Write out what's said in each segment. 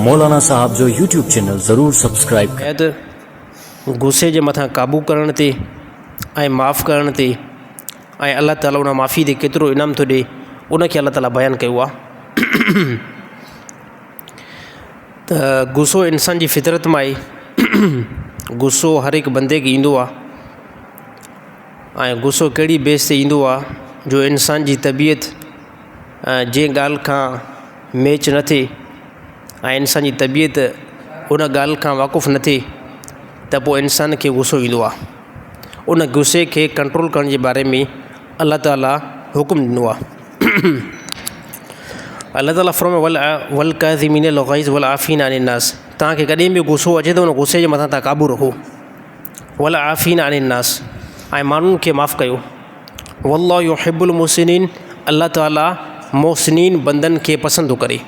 مولانا صاحب جو YouTube channel ضرور سبسڪرائيب ڪريو. آيت غصي جي مٿان قابو ڪرڻ تي ۽ معاف ڪرڻ تي ۽ الله تعالي ان معافي تي ڪيترو انعام ٿو ڏي ان کي الله تعالي بيان ڪيو آهي ته غصو انسان جي فطرت مان آهي غصو هر هڪ بندي کي ايندو آهي ۽ غصو ڪهڙي بيس تي ايندو آهي جو انسان جي طبيعت جنهن ڳالهه کان ميچ نه ٿئي ۽ انسان جي طبيعت ان ڳالهه کان واقف نه ٿئي ته پوء انسان کي غصو ايندو آهي. ان غصي کي ڪنٽرول ڪرڻ جي باري ۾ الله تعاليٰ حڪم ڏنو آهي. الله تعاليٰ فرمايو والڪاظمين الغيظ والعافين عن الناس توهان کي ڪڏهن به غصو اچي ته ان غصي جي مٿان توهان قابو رکو. والعافين عن الناس ۽ ماڻهن کي معاف ڪيو. والله يحب المحسنين الله تعاليٰ محسنين بندن کي پسند ٿو ڪري.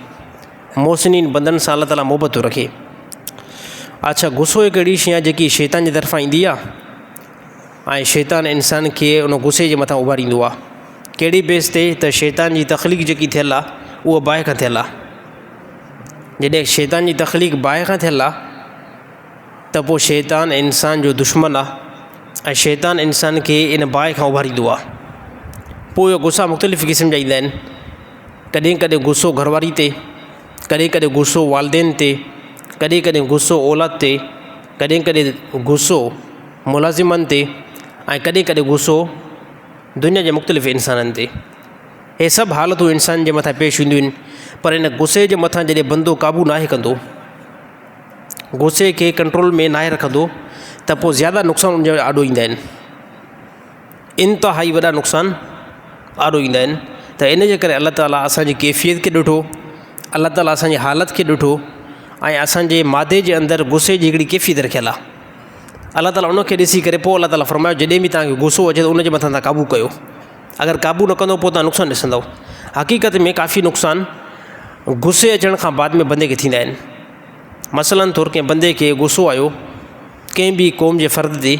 محسنين بندن سان الله تعاليٰ محبت ٿو رکي. اڇا غصو هڪ اهڙي شيء آهي جيڪي شيطان جي طرفان ايندي آهي ۽ شيطان انسان کي ان غصي جي مٿان اڀاريندو آهي. ڪهڙي بيس تي ته شيطان جي تخليق جيڪي ٿيل آهي اها باهه کان ٿيل آهي. جڏهن شيطان جي تخليق باهه کان ٿيل آهي ته پوء شيطان انسان جو دشمن آهي ۽ شيطان انسان کي ان باهه کان اڀاريندو آهي. پوء اهي غصا مختلف قسم جا ايندا آهن. ڪڏهن ڪڏهن غصو گهر واري تي، ڪڏهن ڪڏهن غصو والدين تي، ڪڏهن ڪڏهن غصو اولاد تي، ڪڏهن ڪڏهن غصو ملازمن تي ۽ ڪڏهن ڪڏهن غصو دنيا جي مختلف انسانن تي. اهي سڀ حالتون انسان جي مٿان پيش اينديون آهن پر ان غصي جي مٿان جڏهن بندو قابو ناهي ڪندو، غصي کي ڪنٽرول ۾ ناهي رکندو ته پوء زياده نقصان ان جي آڏو ايندا آهن. انتهائي وڏا نقصان آڏو ايندا آهن ته ان جي ڪري الله تعاليٰ اسان جي ڪيفيت کي ڏٺو، الله تعاليٰ اسان جي حالت کي ڏٺو ۽ اسان جي مادي جي اندر غصي جي هڪڙي ڪيفيت رکيل آهي. الله تعاليٰ ان کي ڏسي ڪري پوء الله تعاليٰ فرمايو جڏهن به توهان کي غصو اچي ته ان جي مٿان توهان قابو ڪيو. اگر قابو نه ڪندو پوء توهان نقصان ڏسندؤ. حقيقت ۾ ڪافي نقصان غصي اچڻ کان بعد ۾ بندي کي ٿيندا آهن. مثلاً طور ڪنهن بندي کي غصو آيو ڪنهن به قوم جي فرد تي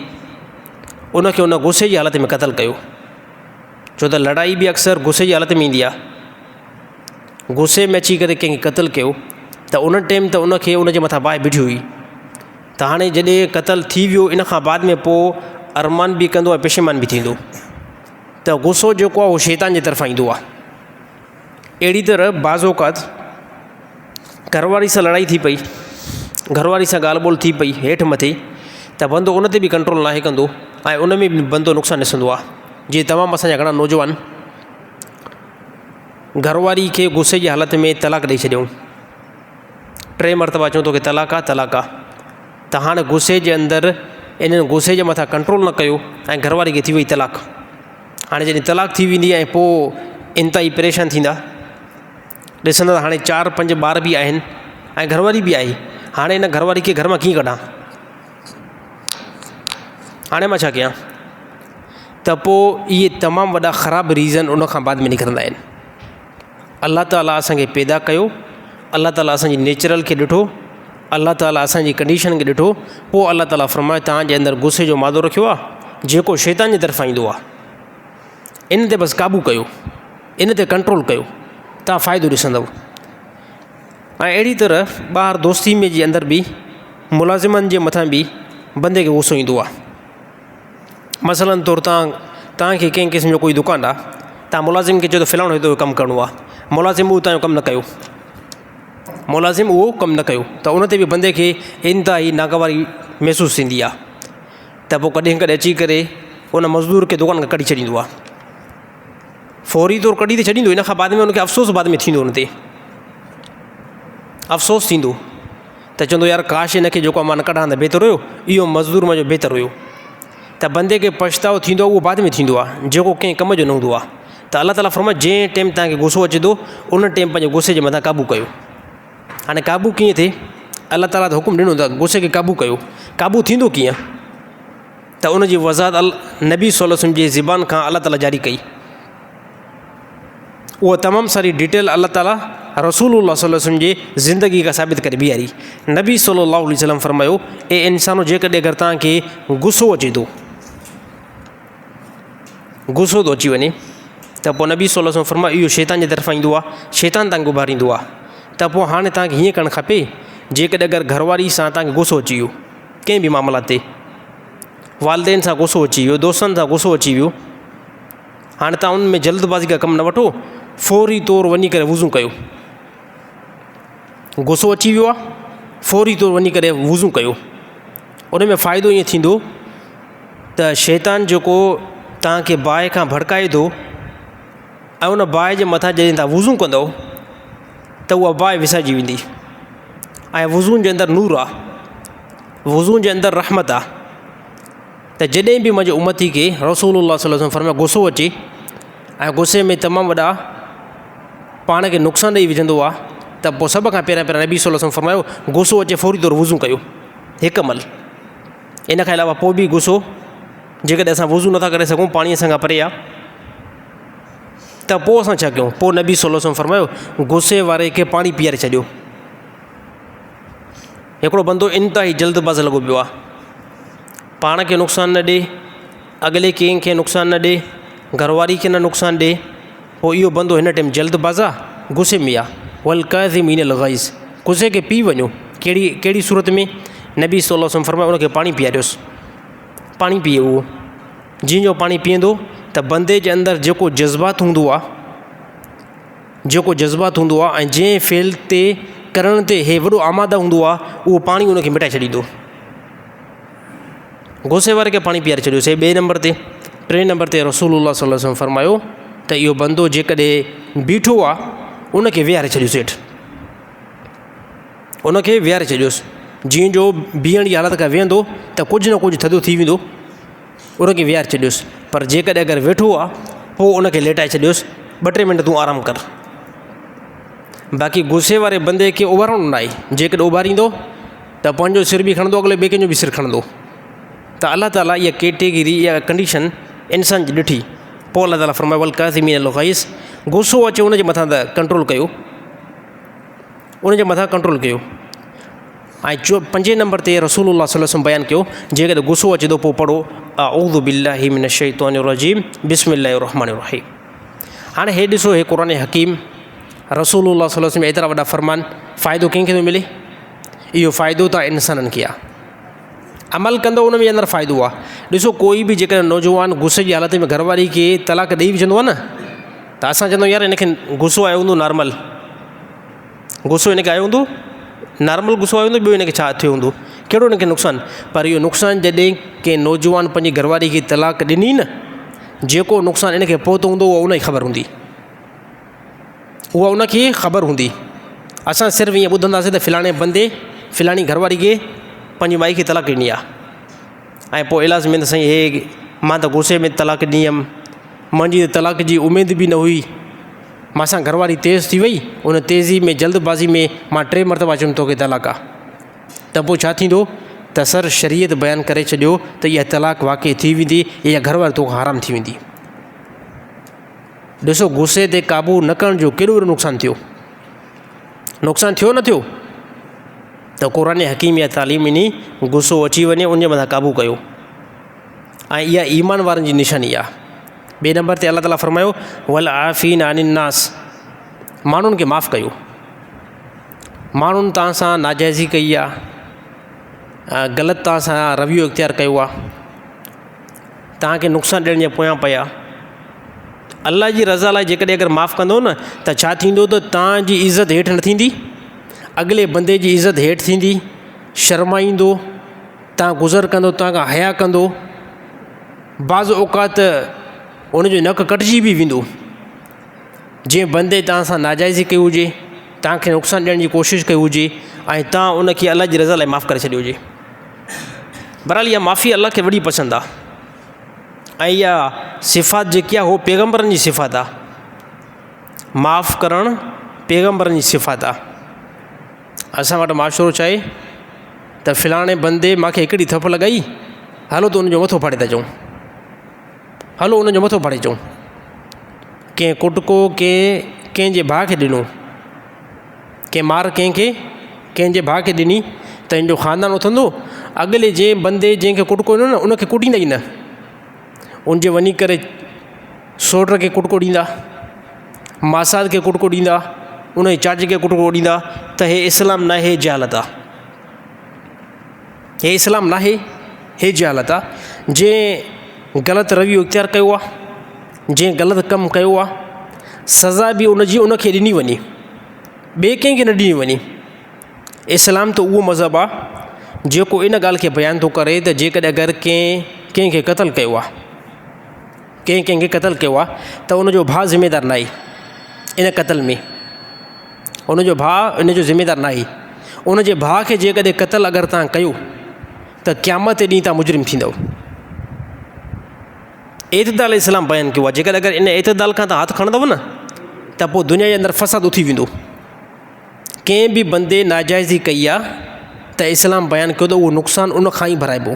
ان کي ان غصي جي حالت ۾ قتل ڪيو. ڇو ته لڙائي به اڪثر غصي جي حالت ۾ ايندي آهي. غصي ۾ اچي ڪري ڪنهن کي قتل ڪيو ته ان ٽيم ته ان کي ان جي مٿان باهه بيٺي هئي ته هاڻي جڏهن قتل ٿي ويو ان کان بعد ۾ پوء ارمان به ڪندو ۽ پشيمان به ٿيندو ته غصو جيڪو آهي اهو شيطان جي طرفان ايندو آهي. اهڙي طرح بعض اوقات گهر واري سان لڙائي ٿي پئي، گهر واري سان ڳالهه ٻولهه ٿي پئي هيٺ مٿي ته بندو ان تي به ڪنٽرول ناهي ڪندو ۽ ان ۾ به بندو نقصان ڏسندو آهي. جيئن تمام اسان جا گهڻا نوجوان گهر واري کي غصي جي حالت ۾ طلاق ڏئي ڇڏيائون. ٽي مرتبا چيون توکي طلاق آ طلاق آ ته هاڻي غصي جي اندر انهن غصي جي مٿان ڪنٽرول نه ڪيو ۽ گهر واري کي ٿي وئي طلاق. هاڻي جڏهن طلاق ٿي ويندي ۽ پوء انتهائي پريشان ٿيندا. ڏسندا ته هاڻي چار پنج ٻار به آهن ۽ گهر واري به آهي هاڻي ان گهر واري کي گهر مان ڪيئن ڪڍان هاڻي مان ڇا ڪيان ته پوء اهي تمام وڏا خراب ريزن ان کان بعد ۾ نڪرندا آهن الله تعاليٰ اسانکي پيدا ڪيو الله تعاليٰ اسانجي نيچرل کي ڏٺو الله تعاليٰ اسانجي ڪنڊيشن کي ڏٺو پوء الله تعاليٰ فرمايو توهان جي اندر غصي جو مادو رکيو آهي جيڪو شيطان جي طرفان ايندو آهي ان تي بس قابو ڪيو ان تي ڪنٽرول ڪيو توهان فائدو ڏسندؤ ۽ اهڙي طرح ٻاهر دوستي ۾ جي اندر به ملازمن جي مٿان به بندي کي غصو ايندو آهي مثلاً طور تان توهان کي ڪنهن قسم جو ڪوئي دڪان آهي توهان ملازم کي چئو ته فلاڻو هتي ڪم ڪرڻو آهي ملازم اهو توهان جو ڪم نه ڪيو ملازم اهو ڪم نه ڪيو ته ان تي به بندي کي انتهائي ناگواري محسوس ٿيندي آهي ته پوء ڪڏهن ڪڏهن اچي ڪري ان مزدور کي دڪان کان ڪڍي ڇڏيندو آهي فوري طور ڪڍي ته ڇڏيندو ان کان بعد ۾ ان کي افسوس بعد ۾ ٿيندو ان تي افسوس ٿيندو ته چوندو يار ڪاش ان کي جيڪو مان نه ڪڍان ته بهتر هيو اهو مزدور منهنجو بهتر هيو ته بندي کي پڇتاء ٿيندو آهي اهو بعد ۾ ٿيندو آهي جيڪو ڪنهن ڪم جو نه هوندو آهي ته الله تعاليٰ فرمائي جنهن ٽيم توهان کي غصو اچي ٿو ان ٽيم پنهنجي غصي جي مٿان قابو ڪيو هاڻي قابو ڪيئن ٿئي الله تعاليٰ ته حڪم ڏنو ته غصي کي قابو ڪيو قابو ٿيندو ڪيئن ته ان جي وضاحت نبي صلي الله عليه وسلم جي زبان کان الله تعاليٰ جاري ڪئي. اها تمام ساري ڊيٽيل الله تعاليٰ رسول الله صلي الله عليه وسلم جي زندگي کان ثابت ڪري بيهاري. نبي صلي الله عليه وسلم فرمايو، اي انسانو جيڪڏهن اگر توهان کي غصو اچي ٿو، غصو ٿو اچي وڃي ته پوء نبي صلي الله عليه وسلم فرمايو اهو شيطان جي طرفان ايندو آهي، شيطان توهان کي اڀاريندو آهي. ته پوء هاڻي توهان کي هيئن ڪرڻ کپي، جيڪڏهن اگر گهر واري سان توهان کي غصو اچي ويو ڪنهن به معاملات تي، والدين سان غصو اچي ويو، دوستن سان غصو اچي ويو، هاڻي توهان ان ۾ جلدبازي کان ڪم نه وٺو، فوري طور وڃي ڪري وضو ڪيو. غصو اچي ويو آهي، فوري طور وڃي ڪري وضو ڪيو. ان ۾ فائدو ائين ٿيندو ته شيطان جيڪو توهان کي باهه کان ڀڙڪائي ٿو ۽ ان باهه جي مٿان جڏهن توهان وضو ڪندؤ ته اها باهه وسائجي ويندي ۽ وضو جي اندر نور آهي، وضو جي اندر رحمت آهي. ته جڏهن به منهنجي امتي کي رسول الله صلي الله عليه وسلم فرمايو غصو اچي ۽ غصي ۾ تمام وڏا پاڻ کي نقصان ڏئي وجهندو آهي ته پوء سڀ کان پهريان پهريان نبي صلي الله عليه وسلم فرمايو غصو اچي فوري طور وضو ڪيو هڪ عمل. ان کان علاوه پوء به غصو جيڪڏهن اسان وضو نٿا ڪري سگهون پاڻي اسان کان پري آهي ته پوء اسان ڇا ڪيون؟ پوء نبي صلي الله عليه وسلم فرمايو غصي واري کي پاڻي پياري ڇڏيو. هڪڙو بندو انتهائي جلد باز لڳو پيو آهي، پاڻ کي نقصان نه ڏي، اڳلي ڪنهن کي نقصان نه ڏي، گهر واري کي نه نقصان ڏي، پوء اهو بندو هن ٽيم جلد باز آهي، غصي ۾ آهي، والڪاظمين الغيظ غصي کي پي وڃو، ڪهڙي ڪهڙي صورت ۾ نبي صلي الله عليه وسلم فرمايو ان کي پاڻي پياريوس، پاڻي پيئي اهو، جيئن جو پاڻي پيئندو ته بندي جي اندر جيڪو جذبات هوندو آهي، جيڪو جذبات هوندو آهي ۽ جنهن فعل تي ڪرڻ تي هي وڏو آماده هوندو آهي اهو پاڻي ان کي مٽائي ڇڏيندو. غصي واري کي پاڻي پياري ڇڏيو سي ٻئي نمبر تي ٽئين نمبر تي رسول الله صلي الله عليه وسلم فرمايو ته اهو بندو جيڪڏهن بيٺو آهي ان کي ويهاري ڇڏيوس هيٺ ان کي ويهاري ڇڏيوس جيئن جو بيهڻ جي حالت کان ويهندو ته ڪجهه نه ڪجهه ٿڌو ٿي ويندو. ان کي ويهاري ڇڏيوس پر جيڪڏهن اگر ويٺو آ پوء ان کي ليٽائي ڇڏيوس ٻه ٽي منٽ تون آرام ڪر باقي غصي واري بندي کي اڀارڻو نه آهي جيڪڏهن اڀاريندو ته پنهنجو سر به کڻندو اڳلي ٻئي ڪنهن جو به سر کڻندو ته الله تعاليٰ اها ڪيٽيگري اها ڪنڊيشن انسان جي ڏٺي پوء الله تعاليٰ فرمايو والڪاظمين الغيظ غصو اچي ان جي مٿان ته ڪنٽرول ڪيو ان جي مٿان ڪنٽرول ڪيو ۽ چو پنجين نمبر تي رسول الله صلي الله عليه وسلم بيان ڪيو جيڪڏهن غصو اچي ٿو پوء پڙهو اعوذ بالله من الشيطان الرجيم بسم الله الرحمن الرحيم هاڻي هي ڏسو هي قرآن حڪيم رسول الله صلي الله عليه وسلم ايترا وڏا فرمان فائدو ڪنهن کي ٿو ملي اهو فائدو ته انسانن کي آهي عمل ڪندو ان ۾ اندر فائدو آهي ڏسو ڪوئي به جيڪڏهن نوجوان غصي جي حالت ۾ گهر واري کي طلاق ڏئي وجهندو آهي نه ته اسان چوندا آهيون يار هن کي غصو آيو هوندو نارمل غصو هن کي آيو هوندو نارمل غصو آيو هوندو ٻيو هن کي ڇا ٿيو هوندو ڪهڙو هن کي نقصان پر اهو نقصان جڏهن ڪنهن نوجوان پنهنجي گهر واري کي طلاق ڏني نه جيڪو نقصان هن کي پهتو هوندو اها ان کي خبر هوندي اها ان کي خبر هوندي اسان صرف ائين ٻڌنداسين ته فلاڻي بندي فلاڻي گهر واري کي پنهنجي مائي کي طلاق ڏني آهي ۽ پوء ايلاز ۾ ته سائين هي مان ته غصي ۾ طلاق ڏني هيم منهنجي ته طلاق جي اميد به نه هئي مان سان گهر واري تيز ٿي وئي ان تيزي ۾ جلد بازي ۾ مان ٽي مرتبا چيم توکي طلاق آ ته پوء ڇا ٿيندو ته سر شريعت بيان ڪري ڇڏيو ته اها طلاق واقع ٿي ويندي يا گهر واري توکان حرام ٿي ويندي ڏسو غصي تي قابو نه ڪرڻ جو ڪيڏو وڏو نقصان ٿيو نقصان ٿيو نه ٿيو ته قرآن حڪيم يا تعليم ڏني غصو اچي وڃي ان جي مٿان قابو ڪيو ۽ اها ايمان وارن جي نشاني آهي. ٻئي نمبر تي الله تعاليٰ فرمايو والعافين عن الناس ماڻهن کي معاف ڪيو ماڻهن توهان سان ناجائزي ڪئي آهي غلط توهان سان رويو اختيار ڪيو آهي توهان کي نقصان ڏيڻ جي پويان پيا الله جي رضا لاء جيڪڏهن اگر معاف ڪندو نه ته ڇا ٿيندو ته توهان جي عزت هيٺ نه ٿيندي اڳلي بندي جي عزت هيٺ ٿيندي شرمائيندو تان گذر ڪندو تان کان حيا ڪندو بعض اوقات ان جو نڪ ڪٽجي به ويندو جنهن بندي تان سان ناجائزي ڪئي هجي تان کي نقصان ڏيڻ جي ڪوشش ڪئي هجي ۽ تان ان کي الله جي رضا لاء معاف ڪري ڇڏيو هجي بهرحال اها معافي الله کي وڏي پسند آهي ۽ اها صفات جيڪي آهي اهو پيغمبرن جي صفات آهي معاف ڪرڻ پيغمبرن جي صفات آهي اسان وٽ معاشرو چاهي ته فلاڻي بندي مان کي هڪڙي ٿڦ لڳائي هلو ته ان جو مٿو ڦاڙي ٿا اچون هلو ان جو مٿو ڦاڙي اچون ڪنهن ڪٽڪو ڪنهن ڪنهن جي ڀاء کي ڏنو ڪنهن مار ڪنهن کي ڪنهن جي ڀاء کي ڏني ته ان جو خاندان اٿندو اڳلي جنهن بندي جنهن کي ڪٽڪو ڏنو نه ان کي ڪٽيندا ئي نه ان جي وڃي ڪري سوٽ کي ڪٽڪو ڏيندا ماسات کي ڪٽڪو ڏيندا. ان جي چاچي کي ڪٽڪو ڏيندا ته هي اسلام ناهي هي جهالت آ. هي اسلام ناهي هي جهالت آ. جنهن غلط رويو اختيار ڪيو آ، جنهن غلط ڪم ڪيو آ، سزا به ان جي ان کي ڏني وڃي، ٻئي ڪنهن کي نه ڏني وڃي. اسلام ته اهو مذهب آ جيڪو ان ڳالهه کي بيان ٿو ڪري ته جيڪڏهن اگر ڪنهن ڪنهن کي قتل ڪيو آ، ڪنهن ڪنهن کي قتل ڪيو آ ته ان جو ڀاء ذميدار ناهي ان قتل ۾، ان جو ڀاء ان جو ذميدار ناهي. ان جي ڀاء کي جيڪڏهن قتل اگر توهان ڪيو ته قيامت جي ڏينهن توهان مجرم ٿيندؤ. اعتدال اسلام بيان ڪيو آ، جيڪڏهن اگر ان اعتدال کان توهان هٿ کڻندؤ نه ته پوء دنيا جي اندر فساد اٿي ويندو. ڪنهن به بندي ناجائزي ڪئي آ ته اسلام بيان ڪيو ته اهو نقصان ان کان ئي ڀرائبو،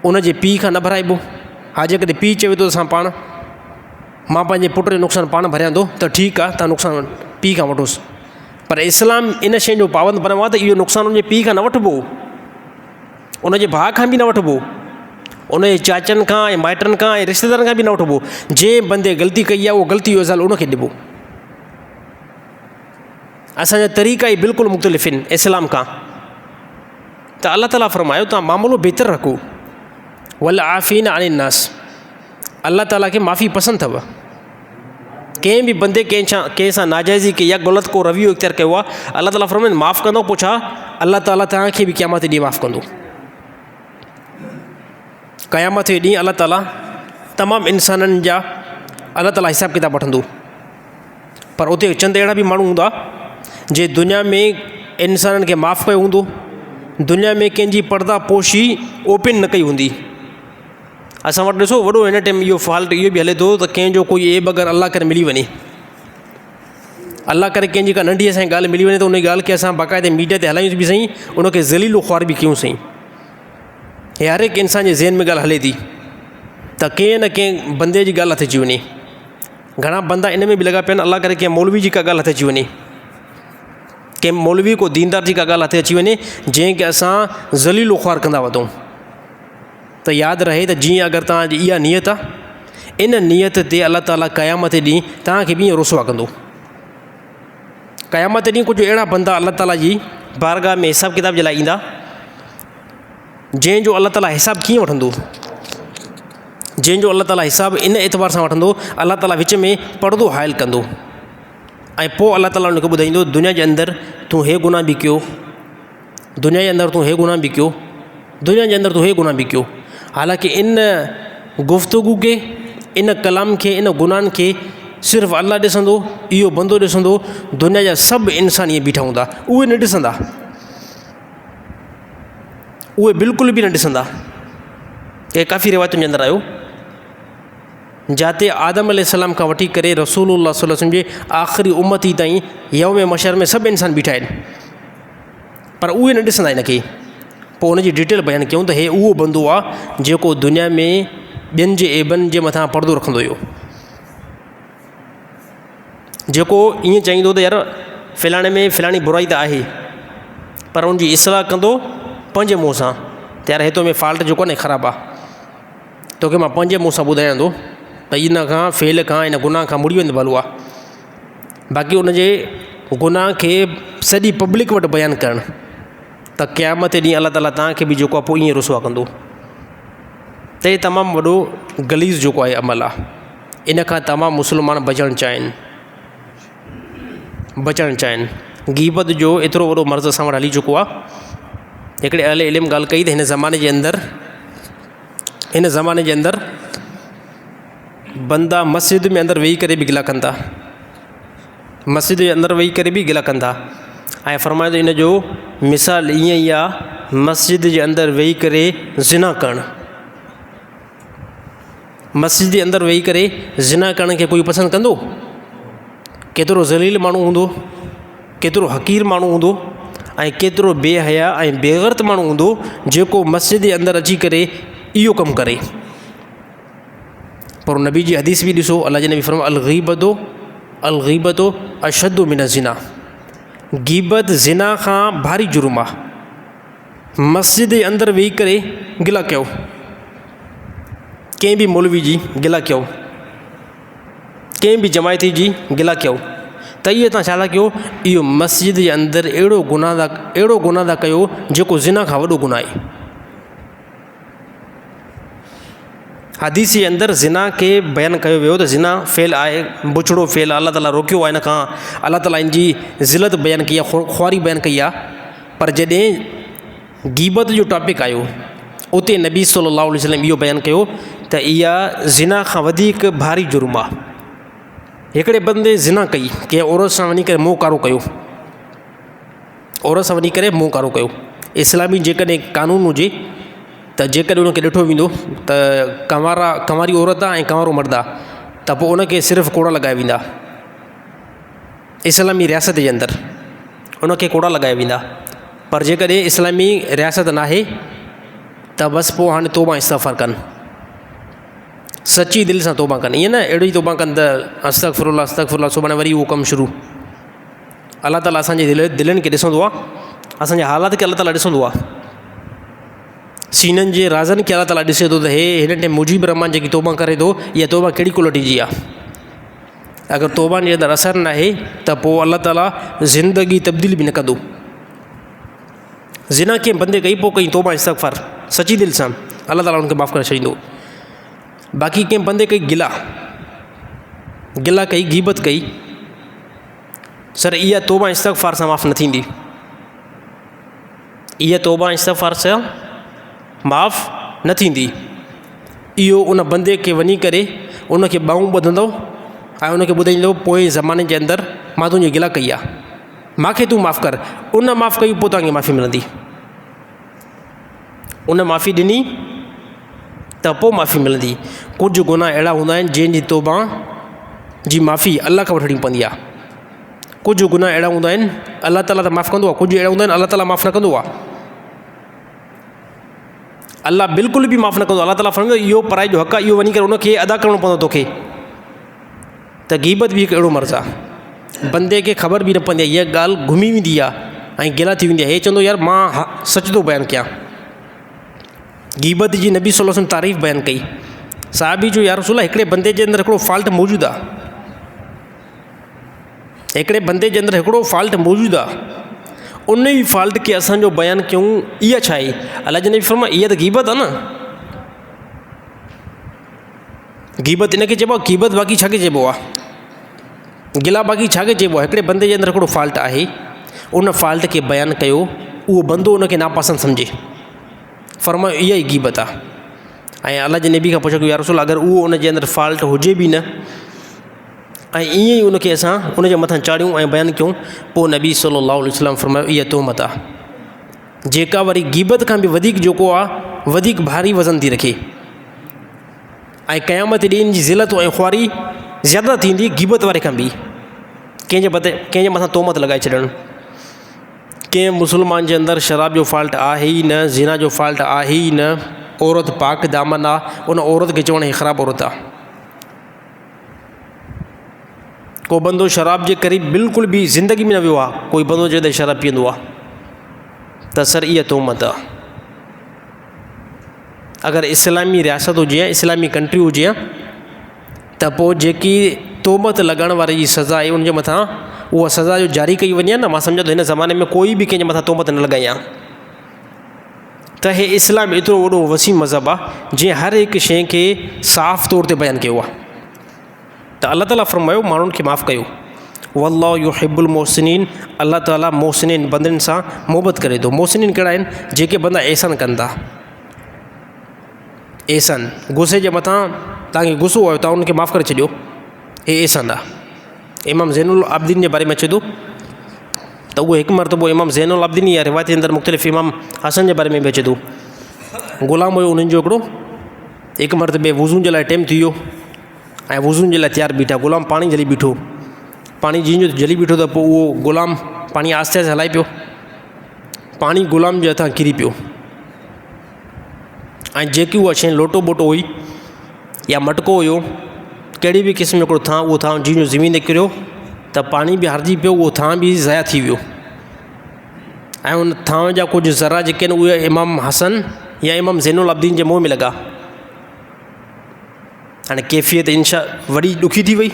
ان جي پيء کان نه ڀرائبو. ها جيڪڏهن پيء چوي ٿو ته اسان پاڻ مان پنهنجي پٽ جو نقصان پاڻ ڀريان ٿو ته ٺيڪ آ، تان نقصان پيء کان وٺوس، پر اسلام ان شيء جو پابند بڻيو آ ته اهو نقصان ان جي پيء کان نه وٺبو، ان جي ڀاء کان به نه وٺبو، ان جي چاچن کان ۽ مائٽن کان ۽ رشتيدارن کان به نه وٺبو. جنهن بندي غلطي ڪئي آ اهو غلطي جو ازالو ان کي ڏبو. اسان جا طريقا ئي بلڪل مختلف آهن اسلام کان. ته الله تعاليٰ فرمايو توهان معاملو بهتر رکو، والعافين عن الناس، الله تعاليٰ کي معافي پسند اٿو. ڪنهن به بندي ڪنهن سان ناجائزي ڪئي آهي، غلط ڪو رويو اختيار ڪيو آهي، الله تعاليٰ فرمائي معاف ڪندو، پوء ڇا الله تعاليٰ توهان کي به قيامت جي ڏينهن معاف ڪندو. قيامت جي ڏينهن الله تعاليٰ تمام انسانن جا الله تعاليٰ حساب ڪتاب وٺندو. پر اتي چند اهڙا به ماڻهو هوندا جي دنيا ۾ انسانن کي معاف ڪيو هوندو، دنيا ۾ ڪنهن جي پرده پوشي اوپن نه ڪئي هوندي. اسان وٽ ڏسو وڏو هن ٽائيم اهو فالٽ اهو به هلي ٿو ته ڪنهن جو ڪوئي عيب اگر الله ڪري ملي وڃي، الله ڪري ڪنهن جي ڪا ننڍي اسان جي ڳالهه ملي وڃي ته ان ڳالهه کي اسان باقاعده ميڊيا تي هلايون به سهي، ان کي ذليل و خوار به ڪيون سهي. هي هر هڪ انسان جي ذهن ۾ ڳالهه هلي ٿي ته ڪنهن نه ڪنهن بندي جي ڳالهه هٿ اچي وڃي. گهڻا بندا ان ۾ به لڳا پيا آهن الله ڪري ڪنهن مولوي جي ڪا ڳالهه هٿ اچي وڃي، ڪنهن مولوي ڪو ديندار جي ڪا ڳالهه هٿ اچي وڃي جنهن کي اسان ذليل و خوار ڪندا وتون. ته ياد رهي ته جيئن اگر توهان جي اها نيت آهي، ان نيت تي الله تعاليٰ قيامت جي ڏينهن توهان کي به ائين رسوا ڪندو. قيامت جي ڏينهن ڪجهه اهڙا بندا الله تعاليٰ جي بارگاهه ۾ حساب ڪتاب جي لاء ايندا جنهن جو الله تعاليٰ حساب ڪيئن وٺندو؟ جنهن جو الله تعاليٰ حساب ان اعتبار سان وٺندو، الله تعاليٰ وچ ۾ پردو حائل ڪندو ۽ پوء الله تعاليٰ ان کي ٻڌائيندو دنيا جي اندر تون هي گناهه به ڪيو، دنيا جي اندر تون هي گناهه به ڪيو، دنيا جي اندر تون هي گناهه به ڪيو. حالانڪه ان گفتگو کي، ان ڪلام کي، ان گناهن کي صرف الله ڏسندو، اهو بندو ڏسندو، دنيا جا سڀ انسان ائين بيٺا هوندا، اهي نه ڏسندا. اهي بلڪل به نه ڏسندا. اهي ڪافي روايتن جي اندر آيو جاتي آدم عليه السلام کان وٺي ڪري رسول الله صلي الله عليه وسلم جي آخري امتي تائين يوم محشر ۾ سڀ انسان بيٺا آهن، پر اهي نه ڏسندا هن کي. پوء ان جي ڊيٽيل بيان ڪيون ته هي اهو بندو آ جيڪو دنيا ۾ ٻين جي عيبن جي مٿان پردو رکندو هيو. جيڪو ائين چاهيندو ته يار فلاڻي ۾ فلاڻي برائي ته آهي پر ان جي اصلاح ڪندو پنهنجي منهن سان ته يار هي تو ۾ فالٽ جيڪو آهي نه خراب آهي توکي مان پنهنجي منهن سان ٻڌايان ٿو ته ان کان فعل کان ان گناهه کان مڙي وڃ ته ڀلو آهي. باقي ان جي گناهه کي سڄي پبلڪ وٽ بيان ڪرڻ ته قيامت جي ڏينهن الله تعاليٰ توهان کي به جيڪو آهي پوء ائين رسوا ڪندو. ته هي تمام وڏو غليظ جيڪو آهي عمل آهي. ان کان تمام مسلمان بچڻ چاهين، بچڻ چاهين. غيبت جو ايترو وڏو مرض اسان وٽ هلي چڪو آهي. هڪڙي اهل علم ڳالهه ڪئي ته هن زماني جي اندر، هن زماني جي اندر بندا مسجد ۾ اندر ويهي ڪري به گلا ڪن ٿا، مسجد جي اندر ويهي ڪري به گلا ڪن ٿا. ۽ فرمايو ته ان جو مثال ائين ئي آهي مسجد جي اندر ويهي ڪري زنا ڪرڻ. مسجد جي اندر ويهي ڪري زنا ڪرڻ کي ڪوئي پسند ڪندو؟ ڪيترو ذليل ماڻهو هوندو، ڪيترو حقير ماڻهو هوندو ۽ ڪيترو بي حيا ۽ بي غيرت ماڻهو هوندو جيڪو مسجد جي اندر اچي ڪري اهو ڪم ڪري. پر نبي جي حديث به ڏسو، الله جي نبي فرمايو الغيبت الغيبت اشد من الزنا، غيبت زنا کان ڀاري جرم آهي. مسجد جي اندر ويهي ڪري گلا ڪيو، ڪنهن به مولوي جي گلا ڪيو، ڪنهن به جماعتي جي گلا ڪيو ته اهو توهان ڇا ٿا ڪيو؟ اهو مسجد جي اندر اهڙو گناهه ٿا اهڙو گناهه ٿا ڪيو جيڪو زنا کان وڏو گناهه آهي. حديث جي اندر زنا کي بيان ڪيو ويو ته زنا فعل آهي بڇڙو فعل آهي الله تعاليٰ روڪيو آهي ان کان الله تعاليٰ ان جي ذلت بيان ڪئي آهي خواري بيان ڪئي آهي پر جڏهن غيبت جو ٽاپڪ آيو اتي نبي صلي الله عليه وسلم اهو بيان ڪيو ته اها زنا کان وڌيڪ ڀاري جرم آهي هڪڙي بندي زنا ڪئي ڪنهن عورت سان وڃي ڪري منهن ڪارو ڪيو عورت سان وڃي ڪري منهن ڪارو ڪيو اسلامي جيڪڏهن قانون هجي ته جيڪڏهن ان کي ڏٺو ويندو ته ڪنوارا ڪنواري عورت آهي ۽ ڪنوارو مرد آهي ته پوء ان کي صرف ڪوڙا لڳايا ويندا اسلامي رياست جي اندر ان کي ڪوڙا لڳايا ويندا پر جيڪڏهن اسلامي رياست ناهي ته بس پوء هاڻي توبه استغفار ڪن سچي دل سان توبه ڪن ائين نه اهڙي توبه ڪن ته استغفر الله استغفر الله سڀاڻي وري اهو ڪم شروع الله تعاليٰ اسانجي دل دلين کي ڏسندو آهي اسانجي حالات کي الله تعاليٰ ڏسندو آهي سينن جي رازن کي الله تعاليٰ ڏسي ٿو ته هي هن ٽائيم مجيب الرحمان جيڪي توبه ڪري ٿو اها توبه ڪهڙي ڪوالٽي جي آهي اگر توبه جي اندر اثر نه آهي ته پوء الله تعاليٰ زندگي تبديل به نه ڪندو زنا ڪنهن بندي ڪئي پوء ڪئي توبه استغفار سچي دل سان الله تعاليٰ ان کي معاف ڪري ڇڏيندو باقي ڪنهن بندي ڪئي گلا گلا ڪئي غيبت ڪئي سر اها توبه استغفار سان معاف نه ٿيندي اها توبه استغفار سان معاف نه ٿيندي اهو ان بندي کي وڃي ڪري ان کي ٻانهون ٻڌندو ۽ ان کي ٻڌائيندو پوئين زماني جي اندر مان تنهنجي گلا ڪئي آهي مان کي تون معاف ڪر ان معاف ڪئي پوء توهان کي معافي ملندي ان معافي ڏني ته پوء معافي ملندي ڪجهه گناهه اهڙا هوندا آهن جنهن جي توبه جي معافي الله کان وٺڻي پوندي آهي ڪجهه گناهه اهڙا هوندا آهن الله تعاليٰ ته معاف ڪندو آهي ڪجهه اهڙا هوندا آهن الله تعاليٰ معاف نه ڪندو آهي الله بلڪل به معاف نه ڪندو الله تعاليٰ فرمائيندو اهو پرائي جو حق آهي اهو وڃي ڪري ان کي ادا ڪرڻو پوندو توکي ته غيبت به هڪ اهڙو مرض آهي بندي کي خبر به نه پوندي آهي اها ڳالهه گهمي ويندي آهي ۽ گلا ٿي ويندي آهي هي چوندو يار مان سچ ٿو بيان ڪيان غيبت جي نبي صلي الله عليه وسلم تعريف بيان ڪئي صحابي چيو يا رسول الله هڪڙي بندي جي اندر هڪڙو فالٽ موجود آهي هڪڙي بندي جي اندر هڪڙو فالٽ موجود آهي ان ئي فالٽ کي اسان جو بيان ڪيون اها ڇا آهي الله جي نبي فرمايو اها ته غيبت آهي نه غيبت ان کي چئبو آهي غيبت باقي ڇا کي چئبو آهي گلا باقي ڇا کي چئبو آهي هڪڙي بندي جي اندر هڪڙو فالٽ آهي ان فالٽ کي بيان ڪيو اهو بندو ان کي ناپسند سمجهي فرمايو اها ئي غيبت آهي ۽ الله جي نبي کان پڇيو يا رسول اگر اهو ان جي اندر فالٽ هجي به نه ۽ ائين ئي ان کي اسان ان جي مٿان چاڙهيون ۽ بيان ڪيون پوء نبي صلي الله عليه وسلم فرمايو اها تهمت آهي جيڪا وري غيبت کان به وڌيڪ جيڪو آهي وڌيڪ ڀاري وزن ٿي رکي ۽ قيامت ڏينهن جي ذلت ۽ خواري زياده ٿيندي غيبت واري کان به ڪنهن جي بدي ڪنهن جي مٿان تهمت لڳائي ڇڏڻ ڪنهن مسلمان جي اندر شراب جو فالٽ آهي ئي نه زنا جو فالٽ آهي ئي نه عورت پاڪ دامن آ ان عورت کي چوڻ هي خراب عورت آ ڪو بندو شراب جي قريب بلڪل به زندگي ۾ نه ويو آ ڪوئي بندو چئي ته شراب پيئندو آ ته سر اها تهمت آ اگر اسلامي رياست هجي ها اسلامي ڪنٽري هجي ها ته پوء جيڪي تهمت لڳائڻ واري جي سزا آهي ان جي مٿان اها سزا جو جاري ڪئي وڃي ها نه مان سمجهان ٿو هن زماني ۾ ڪوئي به ڪنهن جي مٿان تهمت نه لڳائي ها ته هي اسلام ايترو وڏو وسيع مذهب آهي جنهن هر هڪ شيء کي صاف طور تي بيان ڪيو آهي ته الله تعاليٰ فرمايو ماڻهن کي معاف ڪيو والله يحب المحسنين الله تعاليٰ محسنين بندن سان محبت ڪري ٿو محسنين ڪهڙا آهن جيڪي بندا احسان ڪن ٿا احسان غصي جي مٿان توهان کي غصو آيو توهان ان کي معاف ڪري ڇڏيو هي احسان آهي امام زين العابدين جي باري ۾ اچي ٿو ته اهو هڪ مرتبو امام زين العابدين يا روايت جي اندر مختلف امام حسن جي باري ۾ به اچي ٿو غلام هيو انهن جو هڪڙو هڪ مرتبي وضو جي لاء ٽيم ٿي ويو ۽ وضو جي لاء تيار بيٺا غلام پاڻي جهلي بيٺو پاڻي جيئن جو جهلي بيٺو ته پوء اهو غلام پاڻي آهستي آهستي هلائي پيو پاڻي غلام جي هٿان ڪري پيو ۽ جيڪي اها شيء لوٽو ٻوٽو هئي يا مٽڪو هيو ڪهڙي به قسم جو هڪڙو ٿانء اهو ٿانء جيئن جو زمين تي ڪريو ته پاڻي به هارجي پيو اهو ٿانء به ضايع ٿي ويو ۽ ان ٿانء جا ڪجهه ذرا جيڪي آهن اهي امام حسن يا امام زين العابدين جي منهن ۾ لڳا هاڻي ڪيفيت انشا وڏي ڏکي ٿي وئي.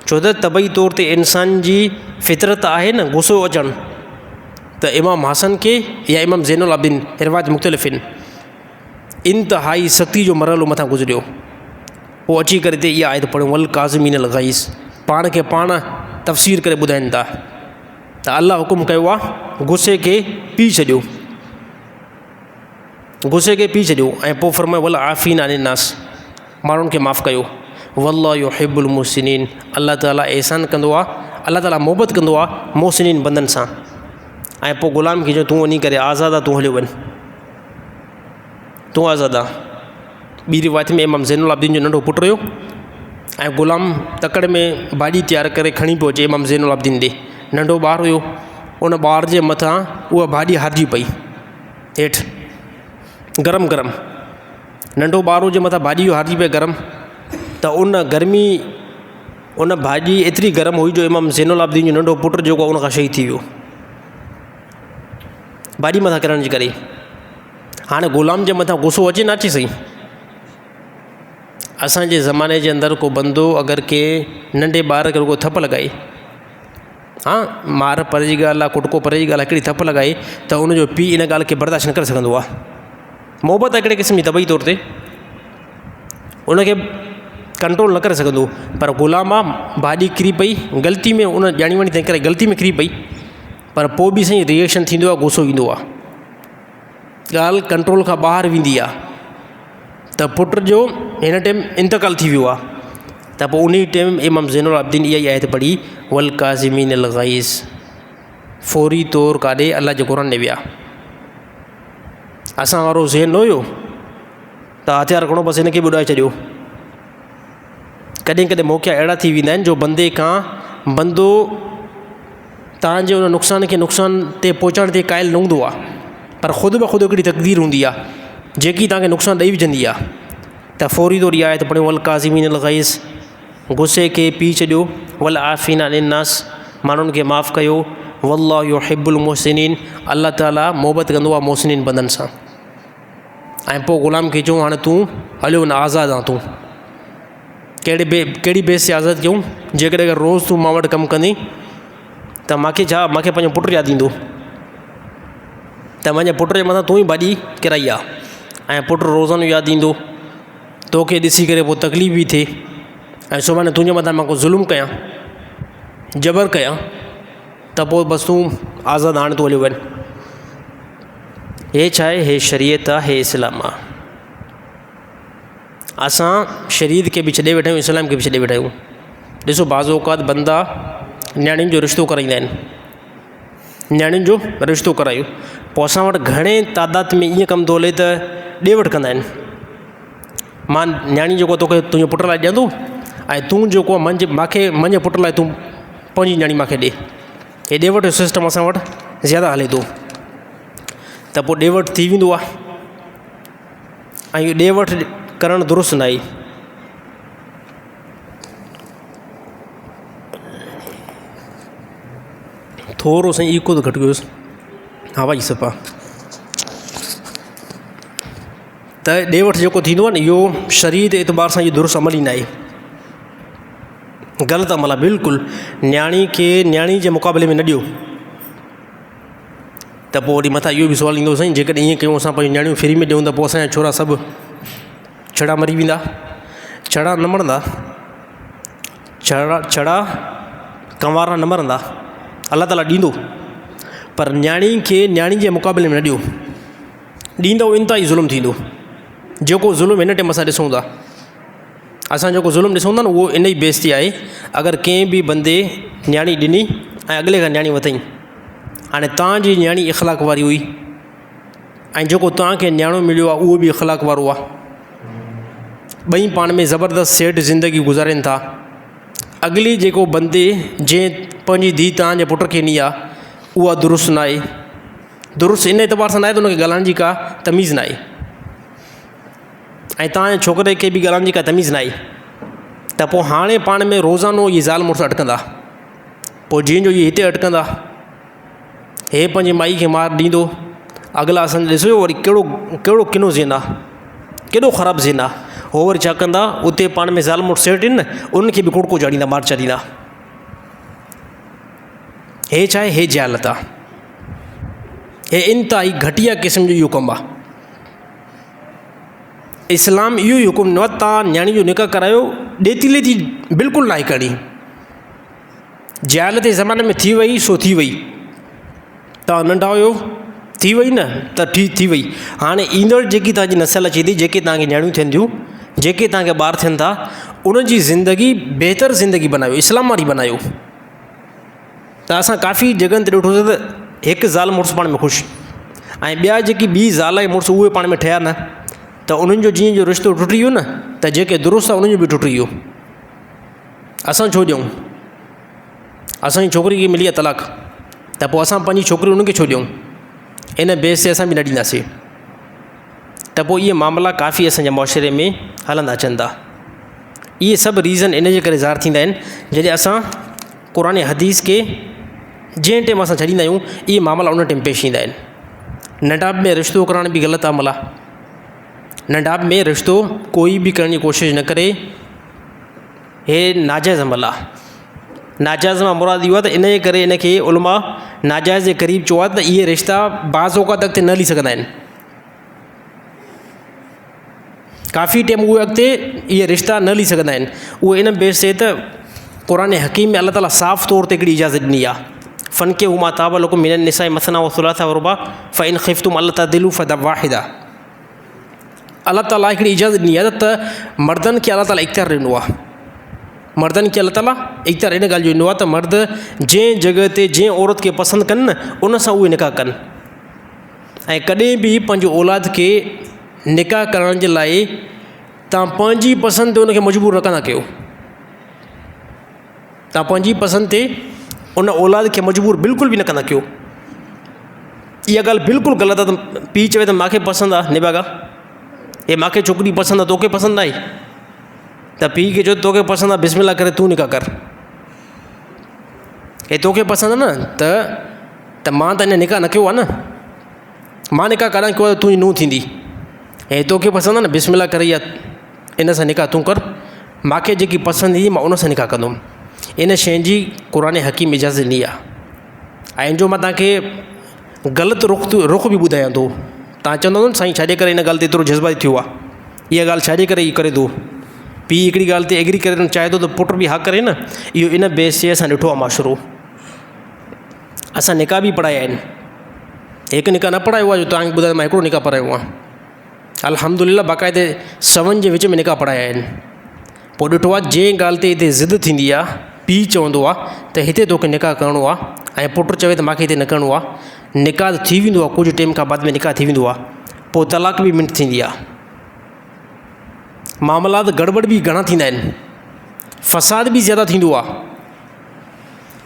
ڇو ته طبعي طور تي انسان جي فطرت آهي نه غصو اچڻ. ته امام حسن کي يا امام زين العابدين روايت مختلف آهن انتهائي سختي جو مرحلو مٿان گذريو. پوء اچي ڪري هتي اها آيت پڙهيون والڪاظمين الغيظ پاڻ کي پاڻ تفسير ڪري ٻڌائين ٿا ته الله حڪم ڪيو آهي غصي کي پي ڇڏيو غصي کي پي ڇڏيو ۽ پوء فرمايو والعافين عن الناس ماڻهن کي معاف ڪيو والله يحب المحسنين الله تعالي احسان ڪندو آهي الله تعالي محبت ڪندو آهي محسنين بندن سان ۽ پوء غلام کي چيو تون وڃي ڪري آزاد آ تون هليو وڃ تون آزاد آ ٻي روايت ۾ امام زين العابدين جو ننڍو پٽ هيو ۽ غلام تڪڙ ۾ ڀاڄي تيار ڪري کڻي پيو اچي امام زين العابدين ڏي ننڍو ٻار هيو ان ٻار جي مٿان اها ڀاڄي هارجي پئي هيٺ گرم گرم ننڍو ٻار هجي مٿان ڀاڄي هارجي پئي گرم ته ان گرمي ان ڀاڄي ايتري گرم هئي جو امام زين العابدين جو ننڍو پٽ جيڪو آهي ان کان شهيد ٿي ويو ڀاڄي مٿان ڪرڻ جي ڪري هاڻي غلام جي مٿان غصو اچي نه اچي سائين اسانجي زماني جي اندر ڪو بندو اگر ڪنهن ننڍي ٻار کي رڳو ٿپ لڳائي ها مار پري جي ڳالهه آهي ڪٽڪو پري جي ڳالهه آهي هڪڙي ٿپ لڳائي ته ان جو پيءُ ان ڳالهه کي برداشت نه ڪري سگهندو آهي محبت هڪڙي قسم جي طبعي طور تي ان کي ڪنٽرول نه ڪري سگهندو پر غلام آهي ڀاڄي ڪري پئي غلطي ۾ ان ڄاڻي واڻي تنهن ڪري غلطي ۾ ڪري پئي پر پوءِ به سائين ري ايڪشن ٿيندو آهي غصو ايندو آهي ڳالهه ڪنٽرول کان ٻاهر ويندي آهي ته پٽ جو هن ٽائيم انتقال ٿي ويو آهي ته پوءِ ان ٽائيم امام زين العابدين اها ئي آيت پڙهي والڪاظمين الغيظ فوري طور ڪاڏي الله جي قرآن ڏي ويا اسان وارو ذهن نه هيو ته هٿيار کڻو بس هن کي به اڏائي ڇڏيو ڪڏهن ڪڏهن موقعا اهڙا ٿي ويندا آهن جو بندي کان بندو توهان جي ان نقصان کي نقصان تي پهچائڻ تي قائل نه هوندو آهي پر خود بخود هڪڙي تقدير هوندي آهي جيڪي توهان کي نقصان ڏئي وجهندي آهي ته فوري طور اها آيت پڙهيون والڪاظمين الغيظ غصي کي پي ڇڏيو والعافين عن الناس ماڻهن کي معاف ڪيو والله يحب المحسنين الله تعالي محبت ڪندو آهي محسنين بندن سان ۽ پوء غلام کي چيو هاڻي تون هليو وڃ آزاد آن تون ڪهڙي بي ڪهڙي بيس تي آزاد ڪيون جيڪڏهن اگر روز تون مان وٽ ڪم ڪندين ته مانکي ڇا مانکي پنهنجو پٽ ياد ايندو ته منهنجي پٽ جي مٿان تون ئي ڀاڄي ڪرائي آهي ۽ پٽ روزانو ياد ايندو توکي ڏسي ڪري پوءِ تڪليف به ٿئي ۽ سڀاڻي تنهنجي مٿان مان ڪو ظلم ڪيان جبر ڪيان ته پوءِ بس تون آزاد هاڻي تون هليو وڃ هي ڇا آهي هي شريعت آهي هي اسلام آهي اسان شريعت کي به ڇڏي ويٺا آهيون اسلام کي به ڇڏي ويٺا آهيون ڏسو بعض اوقات بندا نياڻين جو رشتو ڪرائيندا آهن نياڻين جو رشتو ڪرايو پوءِ اسان وٽ گهڻي تعداد ۾ ائين ڪم ٿو هلي ته ڏي وٺ ڪندا آهن مان نياڻي جيڪو توکي تنهنجي پٽ لاءِ ڏيان ٿو ۽ تون جيڪو آهي منهنجي مون کي منهنجي پٽ لاءِ تون پنهنجي نياڻي مون کي ڏي هي ڏي وٺ جو سسٽم اسان وٽ زياده هلي ٿو ته پوءِ ڏي وٺ ٿي ويندو آهي ۽ اهو ڏي وٺ ڪرڻ درست نه آهي. ٿورو سائين ايڪو ته گهٽ ڪيوس هوا جي صفا ته ڏي وٺ جيڪو ٿيندو آهي نه اهو شرير جي اعتبار سان اهو درست عمل ئي نه آهي غلط عمل آهي بلڪل نياڻي کي نياڻي جي مقابلي ۾ نه ڏيو ته پوءِ وري مٿان اهو به سوال ايندو سائين جيڪڏهن ائين ڪيون اسان پنهنجون نياڻيون فري ۾ ڏيون ته پوءِ اسان جا ڇورا سڀ ڇڙا مري ويندا ڇڙا نه مرندا ڇڙا ڇڙا ڪنوارا نه مرندا الله تعاليٰ ڏيندو پر نياڻي کي نياڻي جي مقابلي ۾ نه ڏيو ڏيندو انتهائي ظلم ٿيندو جيڪو ظلم هن ٽائيم اسان ڏسون ٿا اسان جيڪو ظلم ڏسون ٿا نه اهو ان ئي بيس تي آهي اگر ڪنهن به بندي نياڻي ڏني ۽ اڳلي کان نياڻي ورتائين هاڻي توهان جي نياڻي اخلاق واري هئي ۽ جيڪو توهان کي نياڻو مليو آهي اهو به اخلاق وارو آهي ٻئي پاڻ ۾ زبردست سيٺ زندگي گذارين ٿا اڳلي جيڪو بندي جنهن پنهنجي ڌيءُ توهان جي پٽ کي ڏني آهي اها درست نه آهي درست ان اعتبار سان نه آهي ته ان کي ڳالهائڻ جي ڪا تميز نه آهي ۽ توهان جي ڇوڪري کي به ڳالهائڻ جي ڪا تميز نه آئي ته پوءِ هاڻي پاڻ ۾ روزانو اهي زال مڙس اٽڪندا پوءِ جنهن جو اهي هتي اٽڪندا هي پنهنجي مائي کي مار ڏيندو اڳلا اسان ڏسو وري ڪهڙو ڪهڙو ڪنو ذهن آهي ڪيڏو خراب ذهن آهي. هو وري ڇا ڪندا اتي پاڻ ۾ زال مڙس سيٽ آهن نه انهن کي به ڪڙڪو چاڙهيندا مار چاڙهيندا. هي ڇا آهي هي جهالت آهي. هي انتهائي گهٽيا قسم جو اهو ڪم آهي. اسلام اهو ئي حڪم ڏنو آهي توهان نياڻي جو نڪاح ڪرايو ڏيتي ليتي بلڪل ناهي ڪرڻي. جهالت جي زماني ۾ ٿي وئي سو ٿي وئي. توهان ننڍا هيو ٿي وئي نه ته ٺيڪ ٿي وئي هاڻي ايندڙ جيڪي توهان جي نسل اچي ٿي جيڪي توهان کي نياڻيون ٿين ٿيون جيڪي توهان کي ٻار ٿين ٿا ان جي زندگي بهتر زندگي بنايو اسلام واري بنايو ته اسان ڪافي جڳهن تي ڏٺوسي ته هڪ زال مڙس پاڻ ۾ خوش ۽ ٻيا جيڪي ٻي زال ۽ مڙس اهي پاڻ ۾ ٺهيا نه ته انهن جو جيئن جو رشتو ٽٽي ويو نه ته جيڪي درست آهي انهن جو به ٽٽي ويو اسان ڇو ڏيون اسان جي ڇوڪري کي ملي آهي طلاق ته پوء اسان پنهنجي ڇوڪري ان کي ڇو ڏيون ان بيس تي اسان به نه ڏينداسين ته پوء اهي معاملا ڪافي اسانجي معاشري ۾ هلندا اچن ٿا اهي سڀ ريزن ان جي ڪري ظاهر ٿيندا آهن جڏهن اسان قرآن حديث کي جنهن ٽيم اسان ڇڏيندا آهيون اهي معاملا ان ٽيم پيش ايندا آهن ننڍاپ ۾ رشتو ڪرڻ به غلط عمل آهي ننڍاپ ۾ رشتو ڪوئي به ڪرڻ جي ڪوشش نه ڪري هي ناجائز عمل آهي. ناجائز مان مراد اهو آهي ته ان جي ڪري ان کي علماء ناجائز جي قريب چيو آهي ته اهي رشتا بعض اوقات اڳتي نه هلي سگهندا آهن. ڪافي ٽيم اهي اڳتي اهي رشتا نه هلي سگهندا آهن. اهي ان بيس تي ته قرآن حڪيم ۾ الله تعاليٰ صاف طور تي هڪڙي اجازت ڏني آهي. فانڪحوا ما طاب لڪم من النساء مثنيٰ وثلاث ورباع فإن خفتم الا تعدلوا فواحدة. الله تعاليٰ هڪڙي اجازت ڏني آهي ته مردن کي الله تعاليٰ اختيار ڏنو آهي مردن کي الله تعاليٰ اختيار ان ڳالهه جو ڏنو آهي ته مرد جنهن جڳهه تي جنهن عورت کي پسند ڪن نه ان سان اهي نڪاح ڪن ۽ ڪڏهن به پنهنجي اولاد کي نڪاح ڪرڻ جي لاء توهان پنهنجي پسند تي ان کي مجبور نه ڪندا ڪيو توهان پنهنجي پسند تي ان اولاد کي مجبور بلڪل به نه ڪندا ڪيو. اها ڳالهه بلڪل غلط آهي ته پيء چوي ته مانکي پسند آهي نڀاڳا هي مانکي ڇوڪري پسند آهي توکي پسند ناهي ته پيء کي چئو توکي پسند آهي بسم الله ڪري تون نڪاح ڪر هي توکي پسند آهي نه ته ته مان ته اڃا نڪاح نه ڪيو آهي نه مان نڪاح ڪڏهن ڪيو آهي ته تنهنجي ننهن ٿيندي هي توکي پسند آهي نه بسم الله ڪري اها ان سان نڪاح تون ڪر، مان کي جيڪي پسند ايندي مان ان سان نڪاح ڪندم. ان شيء جي قرآن حڪيم اجازت ڏني آهي ۽ ان جو مان توهان کي غلط رخ رخ به ٻڌايان ٿو. توهان چوندؤ نه سائين ڇا جي ڪري ان ڳالهه تي ايترو جذباتي ٿيو آهي، اها ڳالهه ڇا جي ڪري اهو ڪري ٿو. پيء هڪڙي ڳالهه تي ايگري ڪري چاهي ٿو ته پٽ به ها ڪري نه، اهو ان بيس تي اسان ڏٺو آهي معاشرو. اسان نڪاح به پڙهايا آهن، هڪ نڪاح نه پڙهايو آهي جو توهان کي ٻڌايان مان هڪڙو نڪاح پڙهايو آهي. الحمد لله باقاعدي سون جي وچ ۾ نڪاح پڙهايا آهن پوء ڏٺو آهي جنهن ڳالهه تي هتي ضد ٿيندي آهي پيء چوندو آهي ته هتي توکي نڪاح ڪرڻو آهي ۽ پٽ چوي ته مانکي هتي نه ڪرڻو آهي نڪاح ته ٿي ويندو آهي ڪجهه ٽيم کان بعد ۾ نڪاح ٿي ويندو آهي پوء طلاق به منٽ ٿيندي آهي معاملات گڙٻڙ به گهڻا ٿيندا آهن فساد به زياده ٿيندو آهي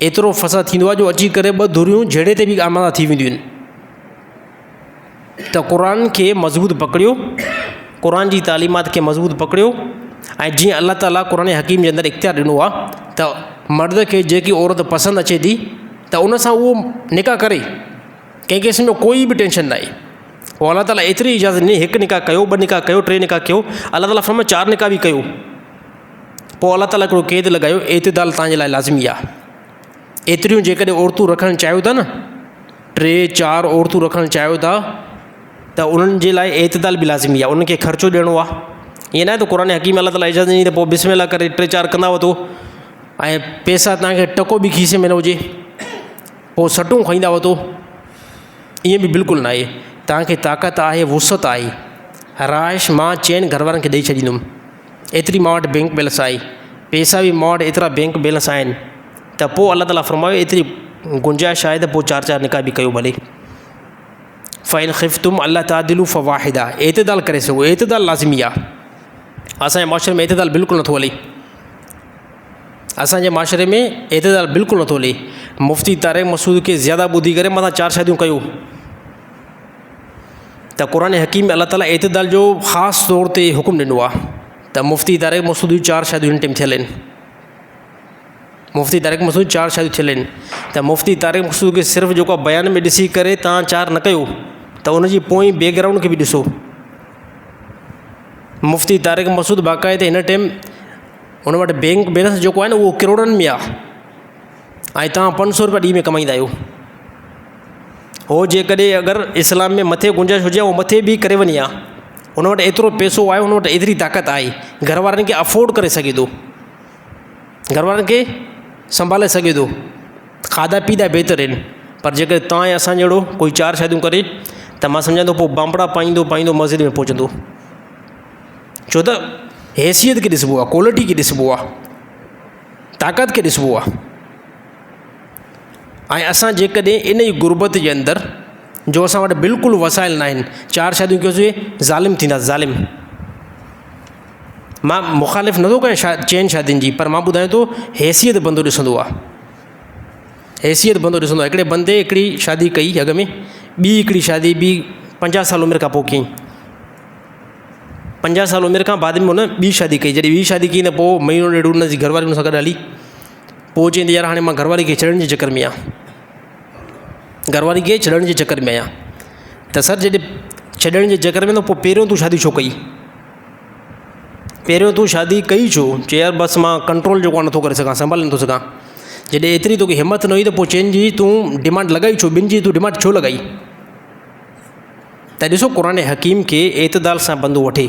ايترو فساد ٿيندو آهي جو اچي ڪري ٻه ڌريون جهيڙي تي به آماده ٿي وينديون آهن ته قرآن کي مضبوط پڪڙيو، قرآن جي تعليمات کي مضبوط پڪڙيو ۽ جيئن الله تعاليٰ قرآن حڪيم جي اندر اختيار ڏنو آهي ته مرد کي جيڪي عورت پسند اچي ٿي ته ان سان اهو نڪاح ڪري ڪنهن قسم جو ڪوئي به ٽينشن ناهي پوء الله تعاليٰ ايتري اجازت ڏني هڪ نڪاح ڪيو ٻه نڪاح ڪيو ٽي نڪاح ڪيو الله تعاليٰ فرمايو چار نڪاح به ڪيو پوء الله تعاليٰ هڪڙو قيد لڳايو اعتدال توهان جي لاء لازمي آهي ايتريون جيڪڏهن عورتون رکڻ چاهيو ٿا نه ٽي چار عورتون رکڻ چاهيو ٿا ته انهن جي لاء اعتدال به لازمي آهي انهن کي خرچو ڏيڻو آهي ائين ناهي ته قرآن حڪيم الله تعاليٰ اجازت ڏني ته پوء بسم الله ڪري ٽي چار ڪندا وتو ۽ پئسا توهان کي ٽڪو به کيسي ۾ نه هجي پوء سٽون کائيندا وتو ائين به بلڪل ناهي توهان کي طاقت آهي وسعت آهي رهائش مان چئن گهر وارن کي ڏئي ڇڏيندم ايتري مان وٽ بينڪ بيلنس آهي پئسا به مان وٽ ايترا بينڪ بيلنس آهن ته پوء الله تعاليٰ فرمايو ايتري گنجائش آهي ته پوء چار چار نڪاح به ڪيو ڀلي فإن خفتم الا تعدلوا فواحدة اعتدال ڪري سگهو اعتدال لازمي آهي اسانجي معاشري ۾ اعتدال بلڪل نٿو هلي اسانجي معاشري ۾ اعتدال بلڪل نٿو هلي مفتي طارق مسعود کي زياده ٻڌي ڪري مٿان چار شاديون ڪيو ته قرآن حڪيم ۾ الله تعاليٰ اعتدال جو خاص طور تي حڪم ڏنو آهي ته مفتي طارق مسعود جون چار شاديون هن ٽيم ٿيل آهن مفتي طارق مسعود چار شاديون ٿيل آهن ته مفتي طارق مسعود کي صرف جيڪو آهي بيان ۾ ڏسي ڪري تان چار نه ڪيو ته ان جي پوئين بيڪ گرائونڊ کي به ڏسو مفتي طارق مسعود باقاعدي هن ٽيم هن وٽ بينڪ بيلنس جيڪو آهي نه اهو ڪروڙن ۾ آهي ۽ توهان 500 روپيا ڏينهن ۾ ڪمائيندا آهيو. هو جيڪڏهن اگر اسلام ۾ مٿي گنجائش هجي ها اهو مٿي به ڪري وڃي ها. هن وٽ ايترو پئسو آهي هن وٽ ايتري طاقت آهي گهر وارن کي افورڊ ڪري سگهي ٿو. گهر وارن کي سنڀالي سگهي ٿو. کاڌا پيتا بهتر آهن پر جيڪڏهن توهان ۽ اسان جهڙو ڪوئي چار شاديون ڪري ته مان سمجهان ٿو پوء بانبڙا پائيندو پائيندو مسجد ۾ پهچندو. ڇو ته حيثيت کي ڏسبو آهي ڪوالٽي کي ڏسبو آهي طاقت کي ڏسبو آهي ۽ اسان جيڪڏهن ان ئي غربت جي اندر جو اسان وٽ بلڪل وسائل نه آهن چار شاديون ڪيوسين ظالم ٿينداسين ظالم. مان مخالف نٿو ڪيان شا چئن شادين جي پر مان ٻڌايان ٿو حيثيت بندو ڏسندو آهي حيثيت بندو ڏسندو آهي هڪڙي بندي هڪڙي شادي ڪئي اڳ ۾ ٻي هڪڙي شادي ٻي 50 سال عمر کان پوء ڪيائين 50 سال عمر کان بعد ۾ هن ٻي شادي ڪئي جڏهن ٻي شادي ڪئي ته پوء مهينو ڏيڍ هن جي گهر واري هن سان گڏ هلي پوء چئي ته يار هاڻي مان گهر واري کي ڇڏڻ جي چڪر ۾ آهيان گهر واري کي ڇڏڻ جي چڪر ۾ آهيان ته سر جڏهن ڇڏڻ جي چڪر ۾ ته پوء پهريون تون شادي ڇو ڪئي پهريون تون شادي ڪئي ڇو؟ چي يار بس مان ڪنٽرول جيڪو آهي نٿو ڪري سگهان سنڀالي نٿو سگهان. جڏهن ايتري توکي همت نه هئي ته پوء چئن جي تون ڊمانڊ لڳائي ڇو؟ ٻن جي تون ڊمانڊ ڇو لڳائي؟ ته ڏسو قرآن حڪيم کي اعتدال سان بندو وٺي.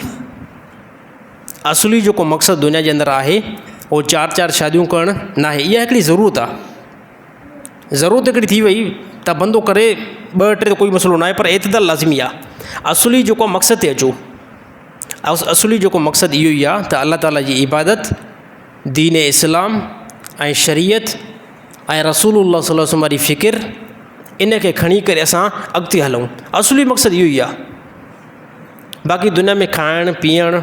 اصلي جيڪو مقصد دنيا جي اندر آهي اهو چار چار شاديون ڪرڻ ناهي. اها هڪڙي ضرورت آهي. ضرورت هڪڙي ٿي وئي ته بندو ڪري ٻه ٽي ته ڪوئي مسئلو ناهي پر اعتدال لازمي آهي. اصلي جيڪو مقصد تي اچو. اصلي جيڪو مقصد اهو ئي آهي ته الله تعاليٰ جي عبادت، دين اسلام ۽ شريعت ۽ رسول الله صلي الله عليه وسلم واري فڪر ان کي کڻي ڪري اسان اڳتي هلون. اصلي مقصد اهو ئي آهي. باقي دنيا ۾ کائڻ پيئڻ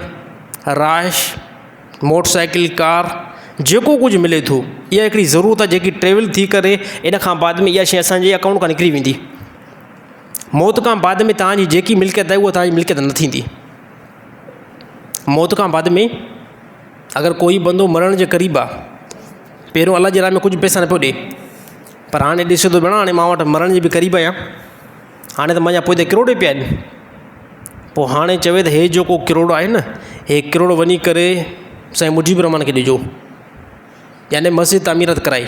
رهائش موٽر سائيڪل ڪار جيڪو ڪجهه ملي ٿو اها هڪڙي ضرورت آهي جيڪي ٽريول ٿي ڪري ان کان بعد ۾ اها شيء اسان جي اڪائونٽ کان نڪري ويندي. موت کان بعد ۾ توهان جي جيڪي ملڪيت آهي اها توهان جي ملڪيت نه ٿيندي. موت کان بعد ۾ اگر ڪوئي بندو مرڻ جي قريب آهي پهريون الله جي راهه ۾ ڪجهه پئسا نه پيو ڏي پر هاڻي ڏسي ٿو ڀيڻا هاڻي مان وٽ مرڻ جي به قريب آهيان هاڻي ته منهنجا پوئتي ڪروڙ پيا آهن پوء هاڻي چوي ته هي جيڪو ڪروڙ آهي نه هي ڪروڙ وڃي ڪري سائين مجيب الرحمان کي ڏجو. يعني مسجد تعميرات ڪرائي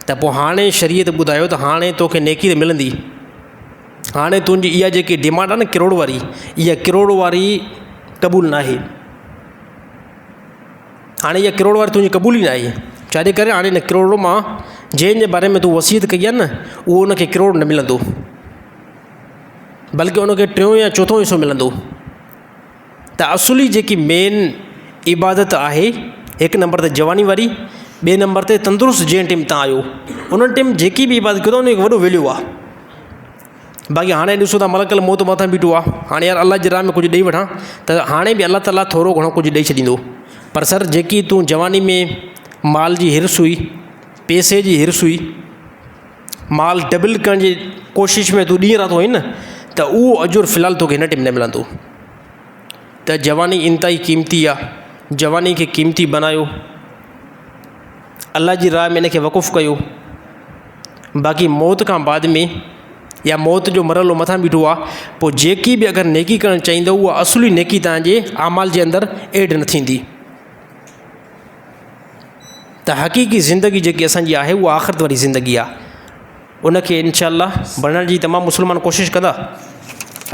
ته پوء هاڻي شريعت ٻڌايو ته هاڻي توکي نيڪي ته ملندي هاڻي تنهنجي اها جيڪي ڊمانڊ آهي نه ڪروڙ واري اها ڪروڙ واري قبول ناهي هاڻي اها ڪروڙ واري تنهنجي قبول ئي ناهي ڇاجي ڪري هاڻي هن ڪروڙ مان جنهن جي باري ۾ تون وصيت ڪئي آهي نه اهو ان کي ڪروڙ نه ملندو بلڪه ان کي ٽيون يا چوٿون حصو ملندو. ته اصلي جيڪي مين عبادت آهي هڪ نمبر تي جواني واري ٻئي نمبر تي تندرست جنهن ٽيم تان آهيو انهن ٽيم جيڪي به عبادت ڪيو ٿا ان جو وڏو ويليو آهي باقي هاڻي ڏسو ٿا ملڪ الموت مٿان بيٺو آهي هاڻي يار الله جي راهه ۾ ڪجهه ڏيئي وٺان ته هاڻي به الله تعاليٰ ٿورو گهڻو ڪجهه ڏيئي ڇڏيندو پر سر جيڪي تون جواني ۾ مال جي حرص هئي پئسي جي حرص هئي مال ڊبل ڪرڻ جي ڪوشش ۾ تون ڏينهن رات هئين نه ته اهو اجر في الحال توکي هن ٽيم نه ملندو ته جواني انتهائي قيمتي آ جواني کي قيمتي بنايو الله جي راهه ۾ ان کي وقف ڪيو باقي موت کان بعد ۾ يا موت جو مرحلو مٿان بيٺو آ پوء جيڪي به اگر نيڪي ڪرڻ چاهيندو اها اصلي نيڪي توهان جي اعمال جي اندر ايڊ نه ٿيندي. ته حقيقي زندگي جيڪي اسان جي آهي اها آخرت واري زندگي آهي ان کي انشاء الله بڻائڻ جي تمام مسلمان ڪوشش ڪندا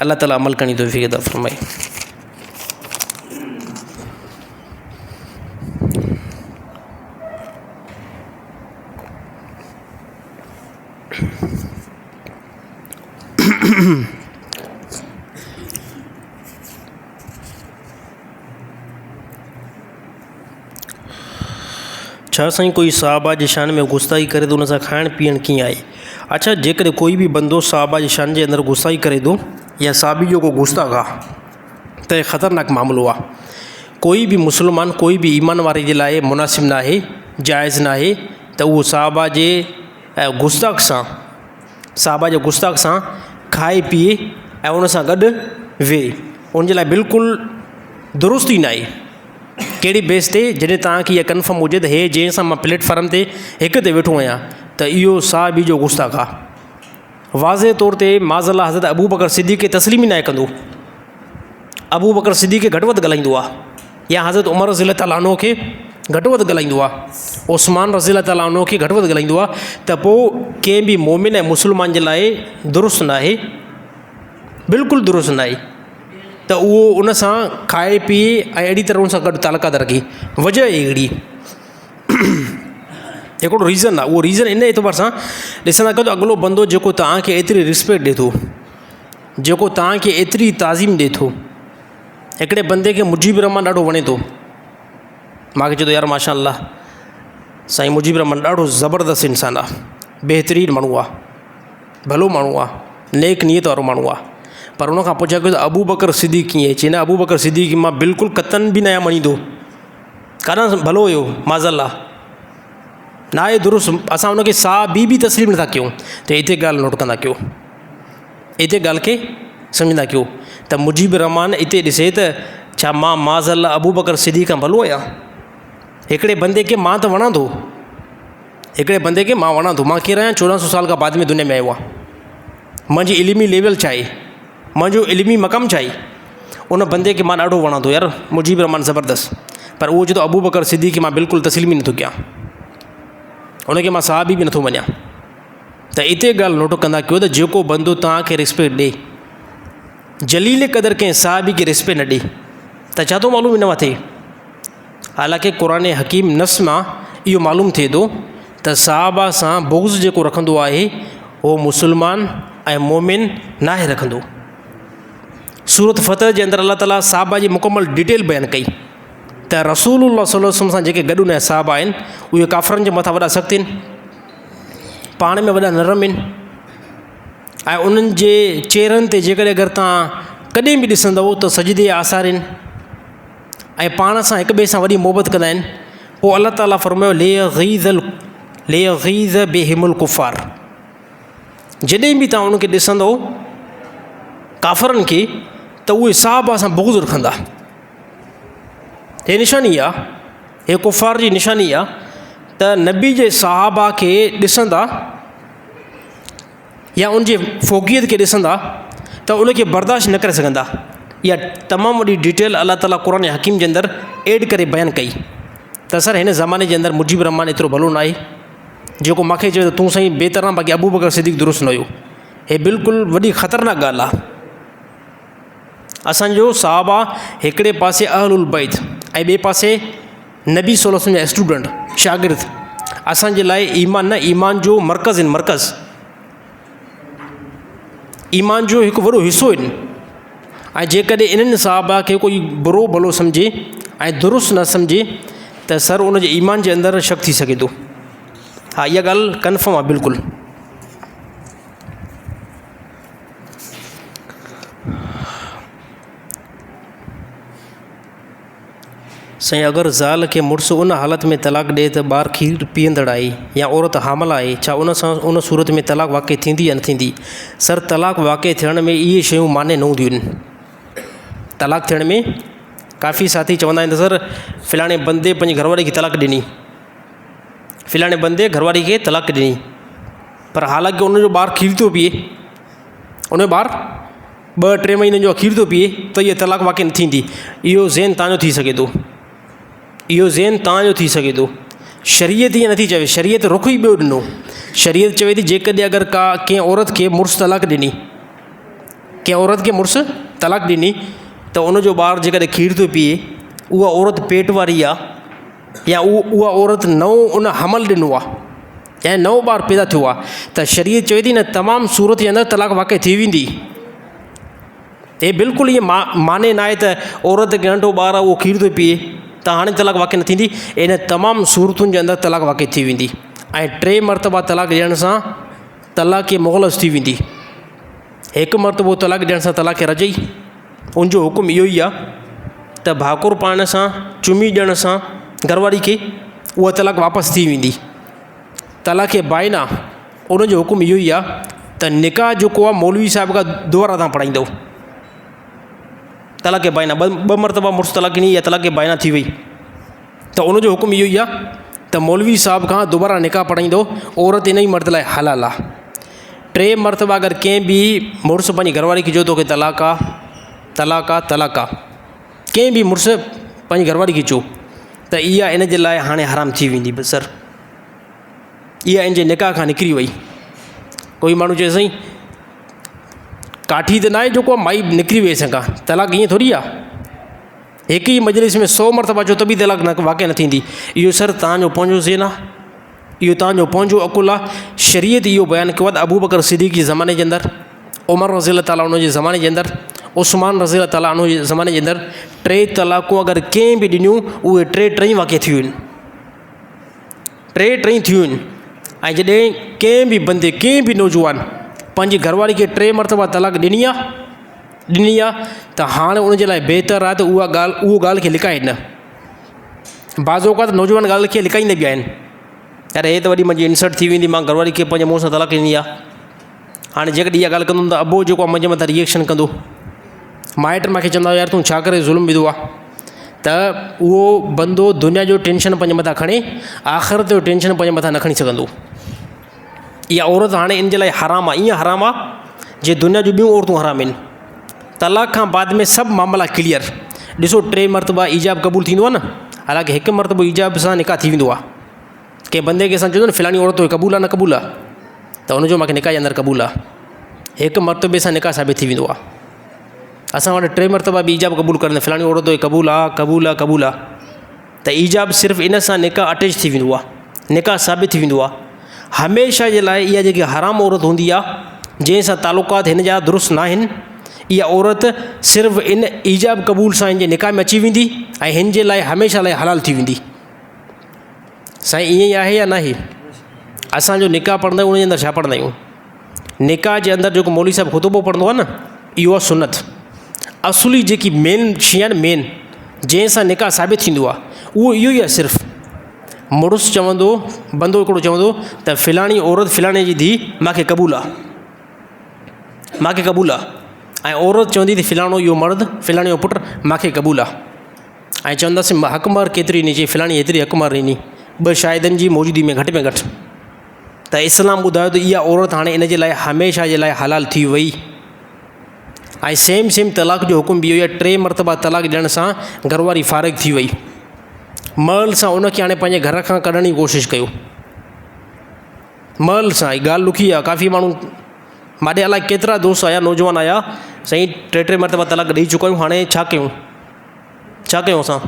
الله تعالي عمل ڪرڻ جي توفيق عطا فرمائي. ڇا سائين ڪوئي صحابه جي شان ۾ گستاخي ڪري ٿو ان سان کائڻ پيئڻ ڪيئن آهي؟ اڇا جيڪڏهن ڪوئي به بندو صحابه جي شان جي اندر گستاخي ڪري ٿو يا صحابي جو ڪو گستاخ آ ته خطرناڪ معاملو آ ڪوئي به مسلمان ڪوئي به ايمان واري جي لاء مناسب ناهي جائز ناهي ته اهو صحابه جي گستاخ سان صحابه جي گستاخ سان کائي پيئي ۽ ان سان گڏ ويهي ان جي لاء بلڪل درست ئي ناهي. ڪهڙي بيس تي جڏهن توهان کي اها ڪنفرم هجي ته هي جنهن سان مان پليٽ فارم تي هڪ تي ويٺو آهيان ته اهو صحابي جو گستاخ آ. واضح طور تي معاذ الله حضرت ابوبڪر صديق کي تسليم ئي ناهي ڪندو. ابوبڪر صديق کي گهٽ وڌ ڳالهائيندو آهي يا حضرت عمر رضي الله تعالٰي عنه کي گهٽ وڌ ڳالهائيندو آهي، عثمان رضي الله تعالٰي عنه کي گهٽ وڌ ڳالهائيندو آهي ته پوء ڪنهن به مومن ۽ مسلمان جي لاء درست ناهي، بلڪل درست ناهي ته اهو ان سان کائي پيئي ۽ اهڙي طرح ان سان گڏ تعلقات رکي. وجه آهي هڪڙي هڪڙو ريزن آهي اهو ريزن ان اعتبار سان ڏسندا ڪيو ته اڳلو بندو جيڪو توهان کي ايتري ريسپيڪٽ ڏي ٿو، جيڪو توهان کي ايتري تعظيم ڏي ٿو. هڪڙي بندي کي مجيب الرحمان ڏاڍو وڻي ٿو. مان کي چئي ٿو يار ماشاء الله سائين مجيب الرحمان ڏاڍو زبردست انسان آ، بهترين ماڻهو آ، ڀلو ماڻهو آ، نيڪ نيت وارو ماڻهو آ. پر ان کان پڇا ڪيو ته ابوبڪر صديق ڪيئن؟ چئي نه ابوبڪر صديق مان بلڪل قطعن به ناهيان مڃيندو. ڪڏهن ڀلو هيو معاذ الله ناهي درست اسان ان کي ساهه بي به تسليم نٿا ڪيون ته هتي ڳالهه نوٽ ڪندا ڪيو. اتي ڳالهه کي سمجهندا ڪيو ته مجيب الرحمان اتي ڏسي ته ڇا مان معاذ الله ابوبڪر صديق کان ڀلو آهيان؟ هڪڙي بندي کي مان ته وڻان ٿو، هڪڙي بندي کي مان وڻان ٿو، مان ڪير آهيان؟ 14 سو سال کان بعد ۾ دنيا ۾ آيو آهيان، منهنجي علمي ليول ڇا آهي، منهنجو علمي مقام ڇا آهي؟ ان بندي کي مان ڏاڍو وڻان ٿو يار مجيب الرحمان زبردست، پر اهو چئي ٿو ابوبڪر صديق کي مان بلڪل تسليم ئي نٿو ڪيان، ان کي مان صحابي به نٿو مڃان. ته اتي ڳالهه نوٽ ڪندا ڪيو ته جيڪو بندو توهان کي ريسپيڪٽ ڏي، جليل قدر ڪنهن صحابي کي ريسپيڪٽ نه ڏي ته ڇا ٿو معلوم ان مان ٿئي؟ حالانڪه قرآن حڪيم نص مان اهو معلوم ٿئي ٿو ته صحابه سان بغض جيڪو رکندو آهي اهو مسلمان ۽ مومن ناهي رکندو. سورت فتح جي اندر الله تعاليٰ صحابه جي مڪمل ڊيٽيل بيان ڪئي ته رسول الله صلي الله عليه وسلم سان جيڪي گڏ ان جا صحابه آهن اهي ڪافرن جي مٿان وڏا سخت آهن. پاڻ ۾ وڏا نرم آهن ۽ انهن جي چهرن تي جيڪڏهن اگر توهان ڪڏهن به ڏسندؤ ته سجدي جا آثار آهن ۽ پاڻ سان هڪ ٻئي سان وڏي محبت ڪندا آهن پوء الله تعاليٰ فرمايو ليغيظ ليغيظ بهم الڪفار جڏهن به توهان انهن کي ڏسندؤ ڪافرن کي ته اهي صحابه سان بغض رکندا هي نشاني آهي هي ڪفار جي نشاني آ ته نبي جي صحابه کي ڏسندا يا ان جي فوقيت کي ڏسندا ته ان کي برداشت نه ڪري سگهندا. اها تمام وڏي ڊيٽيل الله تعاليٰ قرآن حڪيم جي اندر ايڊ ڪري بيان ڪئي ته سر هن زماني جي اندر مجيب الرحمان ايترو ڀلو ناهي جيڪو مونکي چوي ته تون سائين بهتر آن باقي ابوبڪر صديق درست نه هيو. هي بلڪل وڏي خطرناڪ ڳالهه آ. اسان جو صحابه هڪڙي پاسي اهل البيت ۽ ٻئي پاسي نبي صلي الله عليه وسلم جا اسٽوڊنٽ شاگرد اسان جي لاء ايمان نه ايمان جو مرڪز آهن مرڪز ايمان جو هڪ وڏو حصو آهن ۽ جيڪڏهن انهن صحابه کي ڪوئي برو ڀلو سمجهي ۽ درست نه سمجهي ته سر ان جي ايمان جي اندر شڪ ٿي سگهي ٿو. ها اها ڳالهه ڪنفرم آهي بلڪل. سائين اگر زال کي مڙس ان حالت ۾ طلاق ڏي ته ٻار کير پيئندڙ آهي يا عورت حامل آهي ڇا ان سان ان صورت ۾ طلاق واقع ٿيندي يا نه ٿيندي؟ سر طلاق واقع ٿيڻ ۾ اهي شيون معني نه هونديون آهن طلاق ٿيڻ ۾ ڪافي ساٿي چوندا آهن ته سر فلاڻي بندي پنهنجي گهر واري کي طلاق ڏني فلاڻي بندي گهر واري کي طلاق ڏني پر حالانڪه ان جو ٻار کير ٿو پيئي ان جو ٻار ٻه ٽي مهينن جو کير ٿو پيئي ته اها طلاق واقع نه ٿيندي. اهو ذهن توهان جو ٿي سگهي ٿو. اهو ذهن توهان جو ٿي سگهي ٿو. شريعت ائين نٿي چوي. شريعت رخ ئي ٻيو ڏنو. شريعت چوي ٿي جيڪڏهن اگر ڪا ڪنهن عورت کي مڙس طلاق ڏني، ڪنهن عورت کي مڙس طلاق ڏني ته ان جو ٻار جيڪڏهن کير ٿو پيئي، اها عورت پيٽ واري آهي يا اها عورت نئون ان حمل ڏنو آهي يعني نئون ٻار پيدا ٿيو آهي ته شريعت چوي ٿي ان تمام صورت جي اندر طلاق واقع ٿي ويندي. هي بلڪل ائين معني ناهي ته عورت کي ننڍو ٻار آهي اهو کير ٿو پيئي ته هاڻي طلاق واقع نه ٿيندي. ان تمام صورتن جي اندر طلاق واقع ٿي ويندي ۽ ٽي مرتبا طلاق ڏيڻ سان طلاق مغلظ ٿي ويندي. هڪ مرتبو طلاق ڏيڻ سان طلاق رجعي ان جو حڪم اهو ئي آهي ته ڀاڪر پائڻ سان چمي ڏيڻ سان گهر واري کي اها طلاق واپس ٿي ويندي. طلاق بائنا ان جو حڪم اهو ئي آهي ته نڪاح جيڪو آهي مولوي صاحب کان دوباره تان پڙهائيندو. طلاق بائنا ٻه مرتبا مڙس طلاق ڏني يا طلاق بائنا ٿي وئي ته ان جو حڪم اهو ئي آهي ته مولوي صاحب کان دوباره نڪاح پڙهائيندو. عورت ان ئي مرد لاء حلال آهي. ٽي مرتبا اگر ڪنهن به مڙس پنهنجي گهر واري کي چيو توکي طلاق آ. طلاق آ طلاق آ ڪنهن به مڙس پنهنجي گهر واري کي چيو ته اها ان جي لاء هاڻي حرام ٿي ويندي بس سر اها ان جي نڪاح کان نڪري وئي. ڪوئي ماڻهو چئي سائين ڪاٺي ته ناهي جيڪو مائي نڪري وئي اسان کان طلاق ائين ٿوري آ هڪ ئي مجلس ۾ سو مرتبا چئو ته به طلاق نه واقع نه ٿيندي. اهو سر توهان جو پنهنجو ذهن آ اهو توهان جو پنهنجو عقل آ. شريعت اهو بيان ڪيو آ ته ابوبڪر صديق جي زماني جي اندر عمر رضي الله تعالٰي عنه جي زماني جي اندر عثمان رضي الله تعالٰي عنه جي زماني جي اندر ٽي طلاقون اگر ڪنهن به ڏنيون اهي ٽي ٽئي واقع ٿي ويون. ٽي ٽئين ٿيون آهن ۽ جڏهن ڪنهن به بندي ڪنهن به نوجوان پنهنجي گهر واري کي ٽي مرتبا طلاق ڏني آهي ڏني آهي ته هاڻي ان جي لاء بهتر آهي ته اها ڳالهه اهو ڳالهه کي لڪائي نه بعض اوقات نوجوان ڳالهه کي لڪائيندا به آهن يار هي ته وڏي منهنجي انسلٽ ٿي ويندي مان گهر واري کي پنهنجي منهن سان طلاق ڏني آهي هاڻي جيڪڏهن اها ڳالهه ڪندم ته ابو جيڪو آهي منهنجي مٿان ريئيڪشن ڪندو مائٽ مون کي چوندا يار تون ڇا ڪري ظلم وڌو آهي ته اهو بندو دنيا جو ٽينشن پنهنجي مٿان کڻي آخرت جو ٽينشن پنهنجي مٿان نه کڻي سگهندو اها عورت هاڻي ان جي لاء حرام آهي ائين حرام آهي جيئن دنيا جون ٻيون عورتون حرام آهن طلاق کان بعد ۾ سڀ معاملا ڪليئر ڏسو ٽي مرتبا ايجاب قبول ٿيندو آهي نه حالانڪه هڪ مرتبو ايجاب سان نڪاح ٿي ويندو آهي ڪنهن بندي کي اسان چوندا آهيون نه فلاڻي عورت توکي قبول آهي نه قبول آهي ته ان جو مونکي نڪاح جي اندر قبول آهي هڪ مرتبي سان نڪاح ثابت ٿي ويندو آهي اسان وٽ ٽي مرتبا به ايجاب قبول ڪرن فلاڻي عورت توکي قبول آهي قبول آهي قبول آهي ته ايجاب صرف ان سان نڪاح اٽيچ ٿي ويندو آهي نڪاح ثابت ٿي ويندو آهي هميشه جي لاء اها جيڪي حرام عورت هوندي آهي جنهن سان تعلقات هن جا درست نه آهن اها عورت صرف ان ايجاب قبول سان هن جي نڪاح ۾ اچي ويندي ۽ هن جي لاء هميشه لاء حلال ٿي ويندي سائين ائين ئي آهي يا ناهي؟ اسان جو نڪاح پڙهندا آهيون ان جي اندر ڇا پڙهندا آهيون؟ نڪاح جي اندر جيڪو مولوي صاحب خطبو پڙهندو آهي نه اهو آهي سنت اصلي جيڪي مين شي آهي نه مين جنهن سان نڪاح ثابت ٿيندو آهي اهو اهو ئي آهي صرف مڙس چوندو بندو هڪڙو چوندو ته فلاڻي عورت فلاڻي جي ڌيء مانکي قبول آهي مانکي قبول آهي ۽ عورت چوندي ته فلاڻو اهو مرد فلاڻي جو پٽ مانکي قبول آهي ۽ چوندس حق مهر ڪيتري ڏني چي فلاڻي هيتري حق مهر ڏني ٻه شاهدن جي موجودگي ۾ گهٽ ۾ گهٽ ته اسلام ٻڌايو ته اها عورت هاڻي ان جي لاء هميشه جي لاء حلال ٿي وئي ۽ سيم سيم طلاق جو حڪم به اهو آهي ٽي مرتبا طلاق ڏيڻ سان گهر واري فارغ ٿي وئي مهل سان ان کي هاڻي پنهنجي گهر کان ڪڍڻ جي ڪوشش ڪيو مهل سان هي ڳالهه ڏکي آهي ڪافي ماڻهو ماڏي الائي ڪيترا دوست آيا نوجوان آيا سائين ٽي ٽي مرتبا طلاق ڏئي چڪا آهيون هاڻي ڇا ڪيون ڇا ڪيون اسان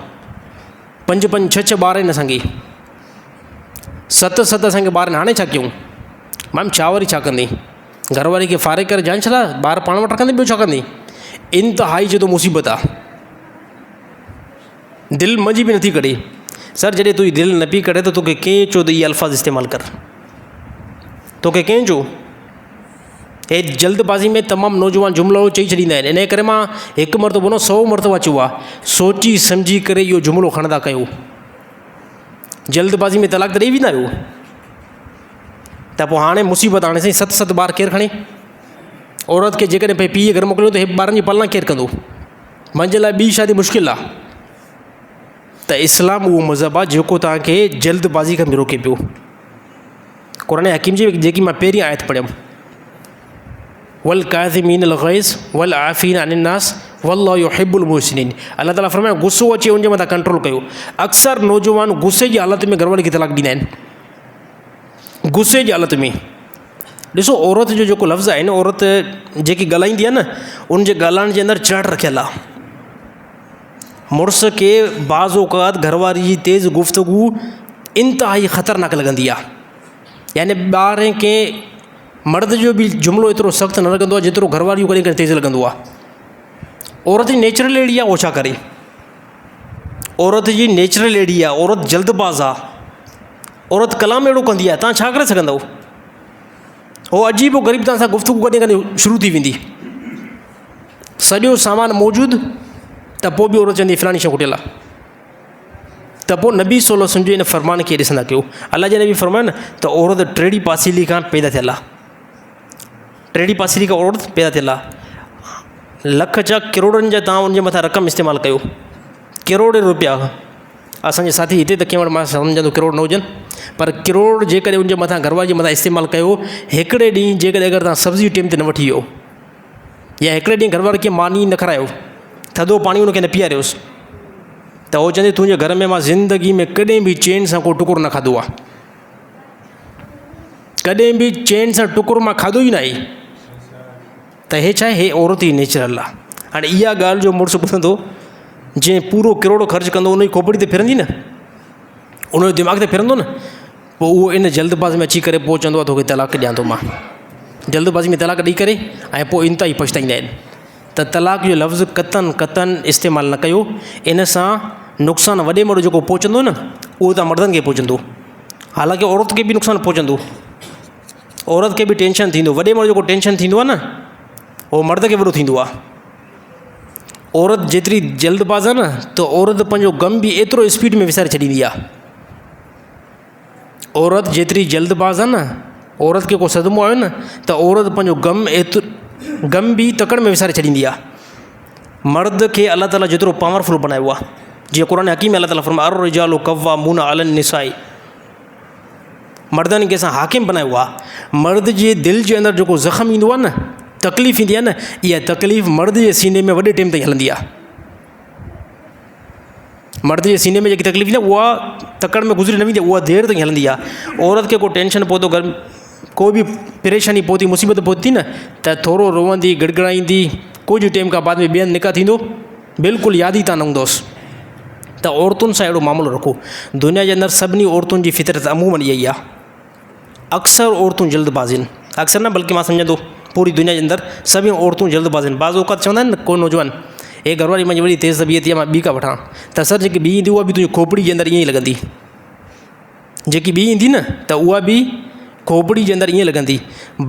پنج پنج ڇهه ڇهه ٻار آهن اسان کي ست ست اسان کي ٻار آهن هاڻي ڇا ڪيون ميم ڇا وري ڇا ڪندي گهر واري کي فارغ ڪري جان ڇڏا ٻار پاڻ وٽ رکندي ٻيو ڇا ڪندي انتهائي جدو مصيبت آ دل منجهه به نٿي ڪڍي سر جڏهن تنهنجي دل نه پئي ڪڍي ته توکي ڪنهن چيو ته اهي الفاظ استعمال ڪر توکي ڪنهن چيو هي جلد بازي ۾ تمام نوجوان جملو چئي ڇڏيندا آهن انهي ڪري مان هڪ مرتبو نه سو مرتبا چيو آهي سوچي سمجهي ڪري اهو جملو کڻندا ڪيو جلد بازي ۾ طلاق ته ڏئي ويندا آهيو ته پوء هاڻي مصيبت هاڻي سائين ست ست ٻار ڪير کڻي عورت کي جيڪڏهن پنهنجي پيء گهر موڪليو ته هي ٻارن جي پالنا ڪير ڪندو منهنجي لاء ٻي شادي مشڪل آهي ته اسلام اهو مذهب آهي جيڪو توهان کي جلد بازي کان به روڪي پيو قرآن حڪيم جي جيڪي مان پهرين آيت پڙهيم والڪاظمين الغيظ والعافين عن الناس والله يحب المحسنين الله تعالي فرمايو غصو اچي ان جي مٿان ڪنٽرول ڪيو اڪثر نوجوان غصي جي حالت ۾ گهر واري کي طلاق ڏيندا آهن غصي جي حالت ۾ ڏسو عورت جو جيڪو لفظ آهي نه عورت جيڪي ڳالهائيندي آهي نه ان جي ڳالهائڻ جي اندر چڙ رکيل آهي مڙس کي بعض اوقات گهر واري جي تيز گفتگو انتهائي خطرناڪ لڳندي آهي يعني ٻاهرين ڪنهن مرد جو به جملو ايترو سخت نه لڳندو آهي جيترو گهر واري جو ڪڏهن ڪڏهن تيز لڳندو آهي عورت جي نيچرل اهڙي آهي اهو ڇا ڪري عورت جي نيچرل اهڙي آهي عورت جلد باز آهي عورت ڪلام اهڙو ڪندي آهي توهان ڇا ڪري سگهندؤ هو عجيب و غريب توهان سان گفتگو ڪڏهن ڪڏهن شروع ٿي ويندي سڄو سامان موجود ته پوء به عورت چوندي فلاڻي شيء کٽيل آهي ته پوء نبي صلي الله وسلم جي ان فرمان کي ڏسندا ڪيو الله جي نبي فرمايو نه ته عورت ٽيڙي پاسيلي کان پيدا ٿيل آهي ٽيڙي پاسيلي کان عورت پيدا ٿيل آهي لک جا ڪروڙن جا توهان ان جي مٿان رقم استعمال ڪيو ڪروڙين روپيا اسانجي ساٿي هتي ته ڪنهن وٽ مان سمجهان ٿو ڪروڙ نه هجن پر ڪروڙ جيڪڏهن ان جي مٿان گهر واري جي مٿان استعمال ڪيو هڪڙي ڏينهن جيڪڏهن اگر توهان سبزي ٽيم تي نه وٺي ويو يا هڪڙي ڏينهن گهر واري کي ماني نه کارايو ٿڌو پاڻي ان کي نه پياريوس ته هو چوندي تنهنجي گهر ۾ مان زندگي ۾ ڪڏهن به چين سان ڪو ٽڪر نه کاڌو آهي ڪڏهن به چين سان ٽڪر مان کاڌو ئي نه آهي ته هي ڇا آهي هي عورت ئي نيچرل آهي هاڻي اها ڳالهه جو مڙس ٻڌندو جنهن پورو ڪروڙ خرچ ڪندو ان جي کوپڙي ته ڦرندي نه ان جو دماغ ته ڦرندو نه پوء اهو ان جلدبازي ۾ اچي ڪري پوء چوندو آهي توکي طلاق ڏيان ٿو مان جلدبازي ۾ طلاق ڏئي ڪري ۽ پوء انتهائي پڇتائيندا آهن ته طلاق جو لفظ قطعاً قطعاً استعمال نه ڪيو ان سان نقصان وڏي ۾ وڏو جيڪو پهچندو نه اهو توهان مردن کي پهچندو حالانڪه عورت کي به نقصان پهچندو عورت کي به ٽينشن ٿيندو وڏي ۾ وڏو جيڪو ٽينشن ٿيندو آهي نه اهو مرد کي وڏو ٿيندو آهي عورت جيتري جلد باز آهي نه ته عورت پنهنجو غم به ايترو اسپيڊ ۾ وساري ڇڏيندي آهي عورت جيتري جلد باز آهي نه عورت کي ڪو صدمو آيو نه ته عورت پنهنجو غم ايترو غم به تڪڙ ۾ وساري ڇڏيندي آهي مرد کي الله تعاليٰ جيترو پاورفل بڻايو آهي جيئن قرآن حڪيم ۾ الله تعاليٰ فرمايو الرجال قوامون علي النساء مردن کي اسان حاڪم بڻايو آهي مرد جي دل جي اندر جيڪو زخم ايندو آهي نه تڪليف ايندي آهي نه اها تڪليف مرد جي سيني ۾ وڏي ٽيم تائين هلندي آهي مرد جي سيني ۾ جيڪي تڪليف ايندي آهي اها تڪڙ ۾ گذري نه ويندي آهي اها دير تائين هلندي آهي عورت کي ڪو ٽينشن پهتو گهر ڪو به پريشاني پهتي مصيبت پهتي نه ته ٿورو روئندي گڙگڙائيندي ڪجهه ٽيم کان بعد ۾ ٻين نڪاح ٿيندو بلڪل ياد ئي تان نه هوندوس ته عورتن سان اهڙو معاملو رکو دنيا جي اندر سڀني عورتن جي فطرت عمومن اها ئي آهي اڪثر عورتون جلد باز آهن اڪثر نه بلڪه مان سمجهان ٿو پوري دنيا جي اندر سڀئي عورتون جلد باز آهن بعض اوقات چوندا آهن نه ڪو نوجوان هي گهر واري منهنجي وڏي تيز طبيعت آهي مان ٻي ڪا وٺان ته سر جيڪي ٻي ايندي اها به تنهنجي کوپڙي جي اندر ائين ئي لڳندي جيڪي ٻي ايندي نه ته اها به کوپڙي جي اندر ائين لڳندي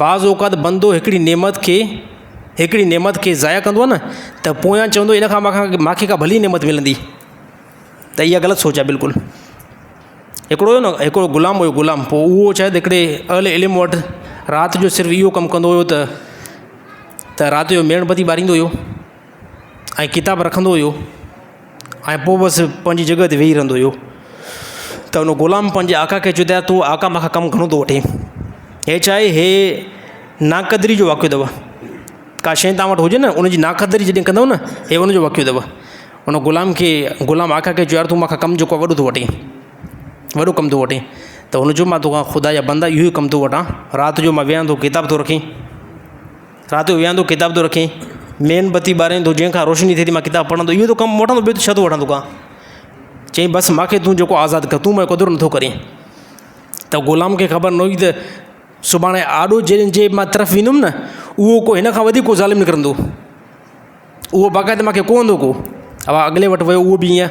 بعض اوقات بندو هڪڙي نعمت کي هڪڙي نعمت کي ضايع ڪندو آهي نه ته پويان چوندو ان کان مانکي ڪا ڀلي نعمت ملندي ته اها غلط سوچ آهي بلڪل هڪڙو هيو نه هڪڙو غلام هيو غلام پوء اهو شايد هڪڙي اهل علم وٽ رات جو صرف اهو ڪم ڪندو هيو ته ته رات جو ميڻ بتي ٻاريندو هيو ۽ ڪتاب رکندو هيو ۽ پوء بس پنهنجي جڳهه تي ويهي رهندو هيو ته ان غلام پنهنجي آقا کي چيو ته يار تون آقا مون کان ڪم گهڻو ٿو وٺين هي ڇا آهي هي ناقدري جو واقعو اٿو ڪا شيء توهان وٽ هجي نه ان جي ناقدري جڏهن ڪندؤ نه هي ان جو واقعو اٿو ان غلام کي غلام آقا کي چيو يار تون مون کان ڪم جيڪو آهي وڏو ٿو وٺين وڏو ڪم ٿو وٺين ته هن چيو مان توکان خدا جا بندا اهو ئي ڪم ٿو وٺان رات جو مان ويهان ٿو ڪتاب ٿو رکين رات جو ويهان ٿو ڪتاب ٿو رکين ميڻ بتي ٻارين ٿو جنهن کان روشني ٿئي ٿي مان ڪتاب پڙهان ٿو اهو ته ڪم وٺان ٿو ٻيو ته ڇا ٿو وٺان توکان چئين بس مون کي تون جيڪو آزاد ڪر تون منهنجو قدر نٿو ڪرين ته غلام کي خبر نه هئي ته سڀاڻي آڏو جنهن جي مان طرف ويندم نه اهو ڪو هن کان وڌيڪ ڪو ظالم نڪرندو اهو باقاعده مون کي ڪوهندو ڪو اها اڳلي وٽ ويو اهو به ائين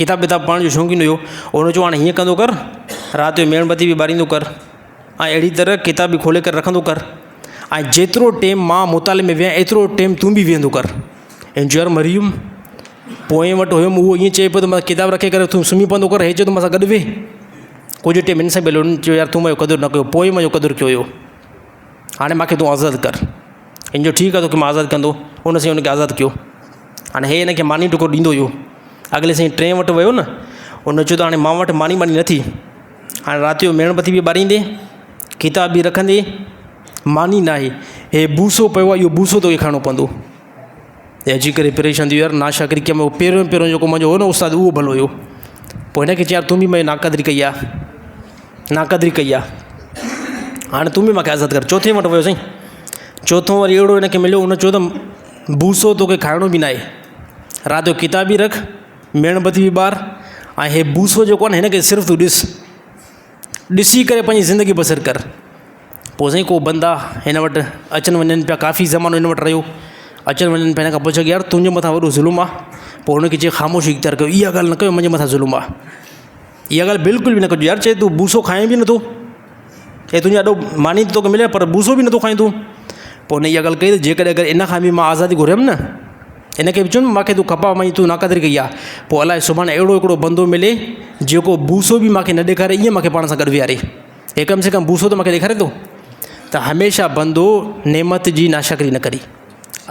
ڪتاب وتاب پڙهڻ جو شوقين هيو هن چيو هاڻي هيئن ڪندو ڪر رات جو ميڻ بتي به ٻاريندو ڪر ۽ اهڙي طرح ڪتاب به کولي ڪري رکندو ڪر ۽ جيترو ٽيم مان مطالعي ۾ ويهان ايترو ٽيم تون به ويهندو ڪر ۽ چيو يار مري ويم پوئين وٽ هيم اهو ائين چئي پيو ته مان ڪتاب رکي ڪري تون سمهي پوندو ڪر هي چئي ٿو مون سان گڏ ويهه ڪجهه ٽيم هن سان به هليو هن چيو يار تون منهنجو قدر نه ڪيو پوئين منهنجو قدر ڪيو هيو هاڻي مون کي تون آزاد ڪر هن چيو ٺيڪ آهي توکي مان آزاد ڪندو ان سائين هن کي آزاد ڪيو هاڻي هي هن کي ماني ٽڪر ڏيندو هيو اڳلي سائين ٽئين وٽ ويو نه هن چيو ته هاڻي مان وٽ ماني ٻاني نه ٿي هاڻي رات جو ميڻ بتي به ٻاريندي ڪتاب به رکندي ماني نه آهي هي بوسو پيو آهي اهو بوسو توکي کائڻو پوندو هي اچي ڪري پريشان ٿي ويو يار ناشڪري ڪيم پهريون پهريون جيڪو منهنجو هو نه استاد اهو ڀلو هيو پوء هن کي چيو يار تون به منهنجي ناقدري ڪئي آهي ناقدري ڪئي آهي هاڻي تون به مونکي آزاد ڪر چوٿين وٽ ويو سائين چوٿون وري اهڙو هن کي مليو هن چيو ته بوسو توکي کائڻو به ناهي رات جو ڪتاب به رک ميڻ بتي به ٻار ۽ هي بوسو جيڪو آهي نه هن کي صرف تون ڏس ڏسي ڪري پنهنجي زندگي بسر ڪر پوء سائين ڪو بندا هن وٽ اچن وڃن پيا ڪافي زمانو هن وٽ رهيو اچن وڃن پيا هن کان پڇيو يار تنهنجي مٿان وڏو ظلم آهي پوء هن کي چئي خاموشي اختيار ڪيو اها ڳالهه نه ڪيو منهنجي مٿان ظلم آهي اها ڳالهه بلڪل به نه ڪجو يار چئي تون بوسو کائين به نٿو هي تنهنجو اڏو ماني ته توکي ملي پر بوسو به نٿو کائين تون پوء هن اها ڳالهه ڪئي ته جيڪڏهن اگر ان کان به مان آزادي گهريم نه هن کي به چون مانکي تون کپا مئي تون ناقدري ڪئي آهي پوء الائي سڀاڻي اهڙو هڪڙو بندو ملي جيڪو بوسو به مانکي نه ڏيکاري ائين مانکي پاڻ سان گڏ ويهاري هي ڪم سي ڪم بوسو ته مانکي ڏيکاري ٿو ته هميشه بندو نعمت جي ناشڪري نه ڪري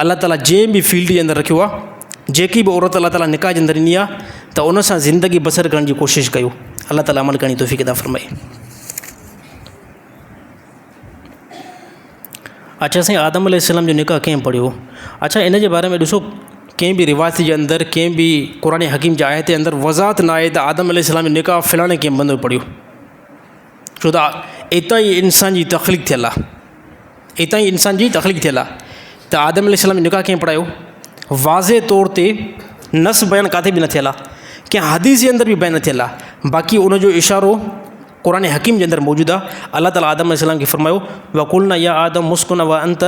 الله تعاليٰ جنهن به فيلڊ جي اندر رکيو آهي جيڪي به عورت الله تعاليٰ نڪاح جي اندر ڏني آهي ته ان سان زندگي بسر ڪرڻ جي ڪوشش ڪيو الله تعاليٰ عمل ڪرڻ جي توفيق عطا فرمائي. اڇا سائين آدم عليه السلام جو نڪاح ڪنهن پڙهيو؟ اڇا ان جي باري ۾ ڏسو ڪنهن به روايت جي اندر ڪنهن به قرآن حڪيم جي آيت جي اندر وضاحت نه آهي ته آدم عليه السلام جو نڪاح فلاڻي ڪنهن بندو پڙهيو ڇو ته اتان ئي انسان جي تخليق ٿيل آهي اتان ئي انسان جي تخليق ٿيل آهي ته آدم عليه السلام جو نڪاح ڪنهن پڙهايو واضح طور تي نص بيان ڪاٿي به نه ٿيل آهي ڪنهن حديث جي اندر به بيان نه ٿيل آهي باقي ان جو اشارو قرآن حڪيم جي اندر موجود آهي الله تعالٰي آدم عليه السلام کي فرمايو وقلنا يا آدم اسڪن وانت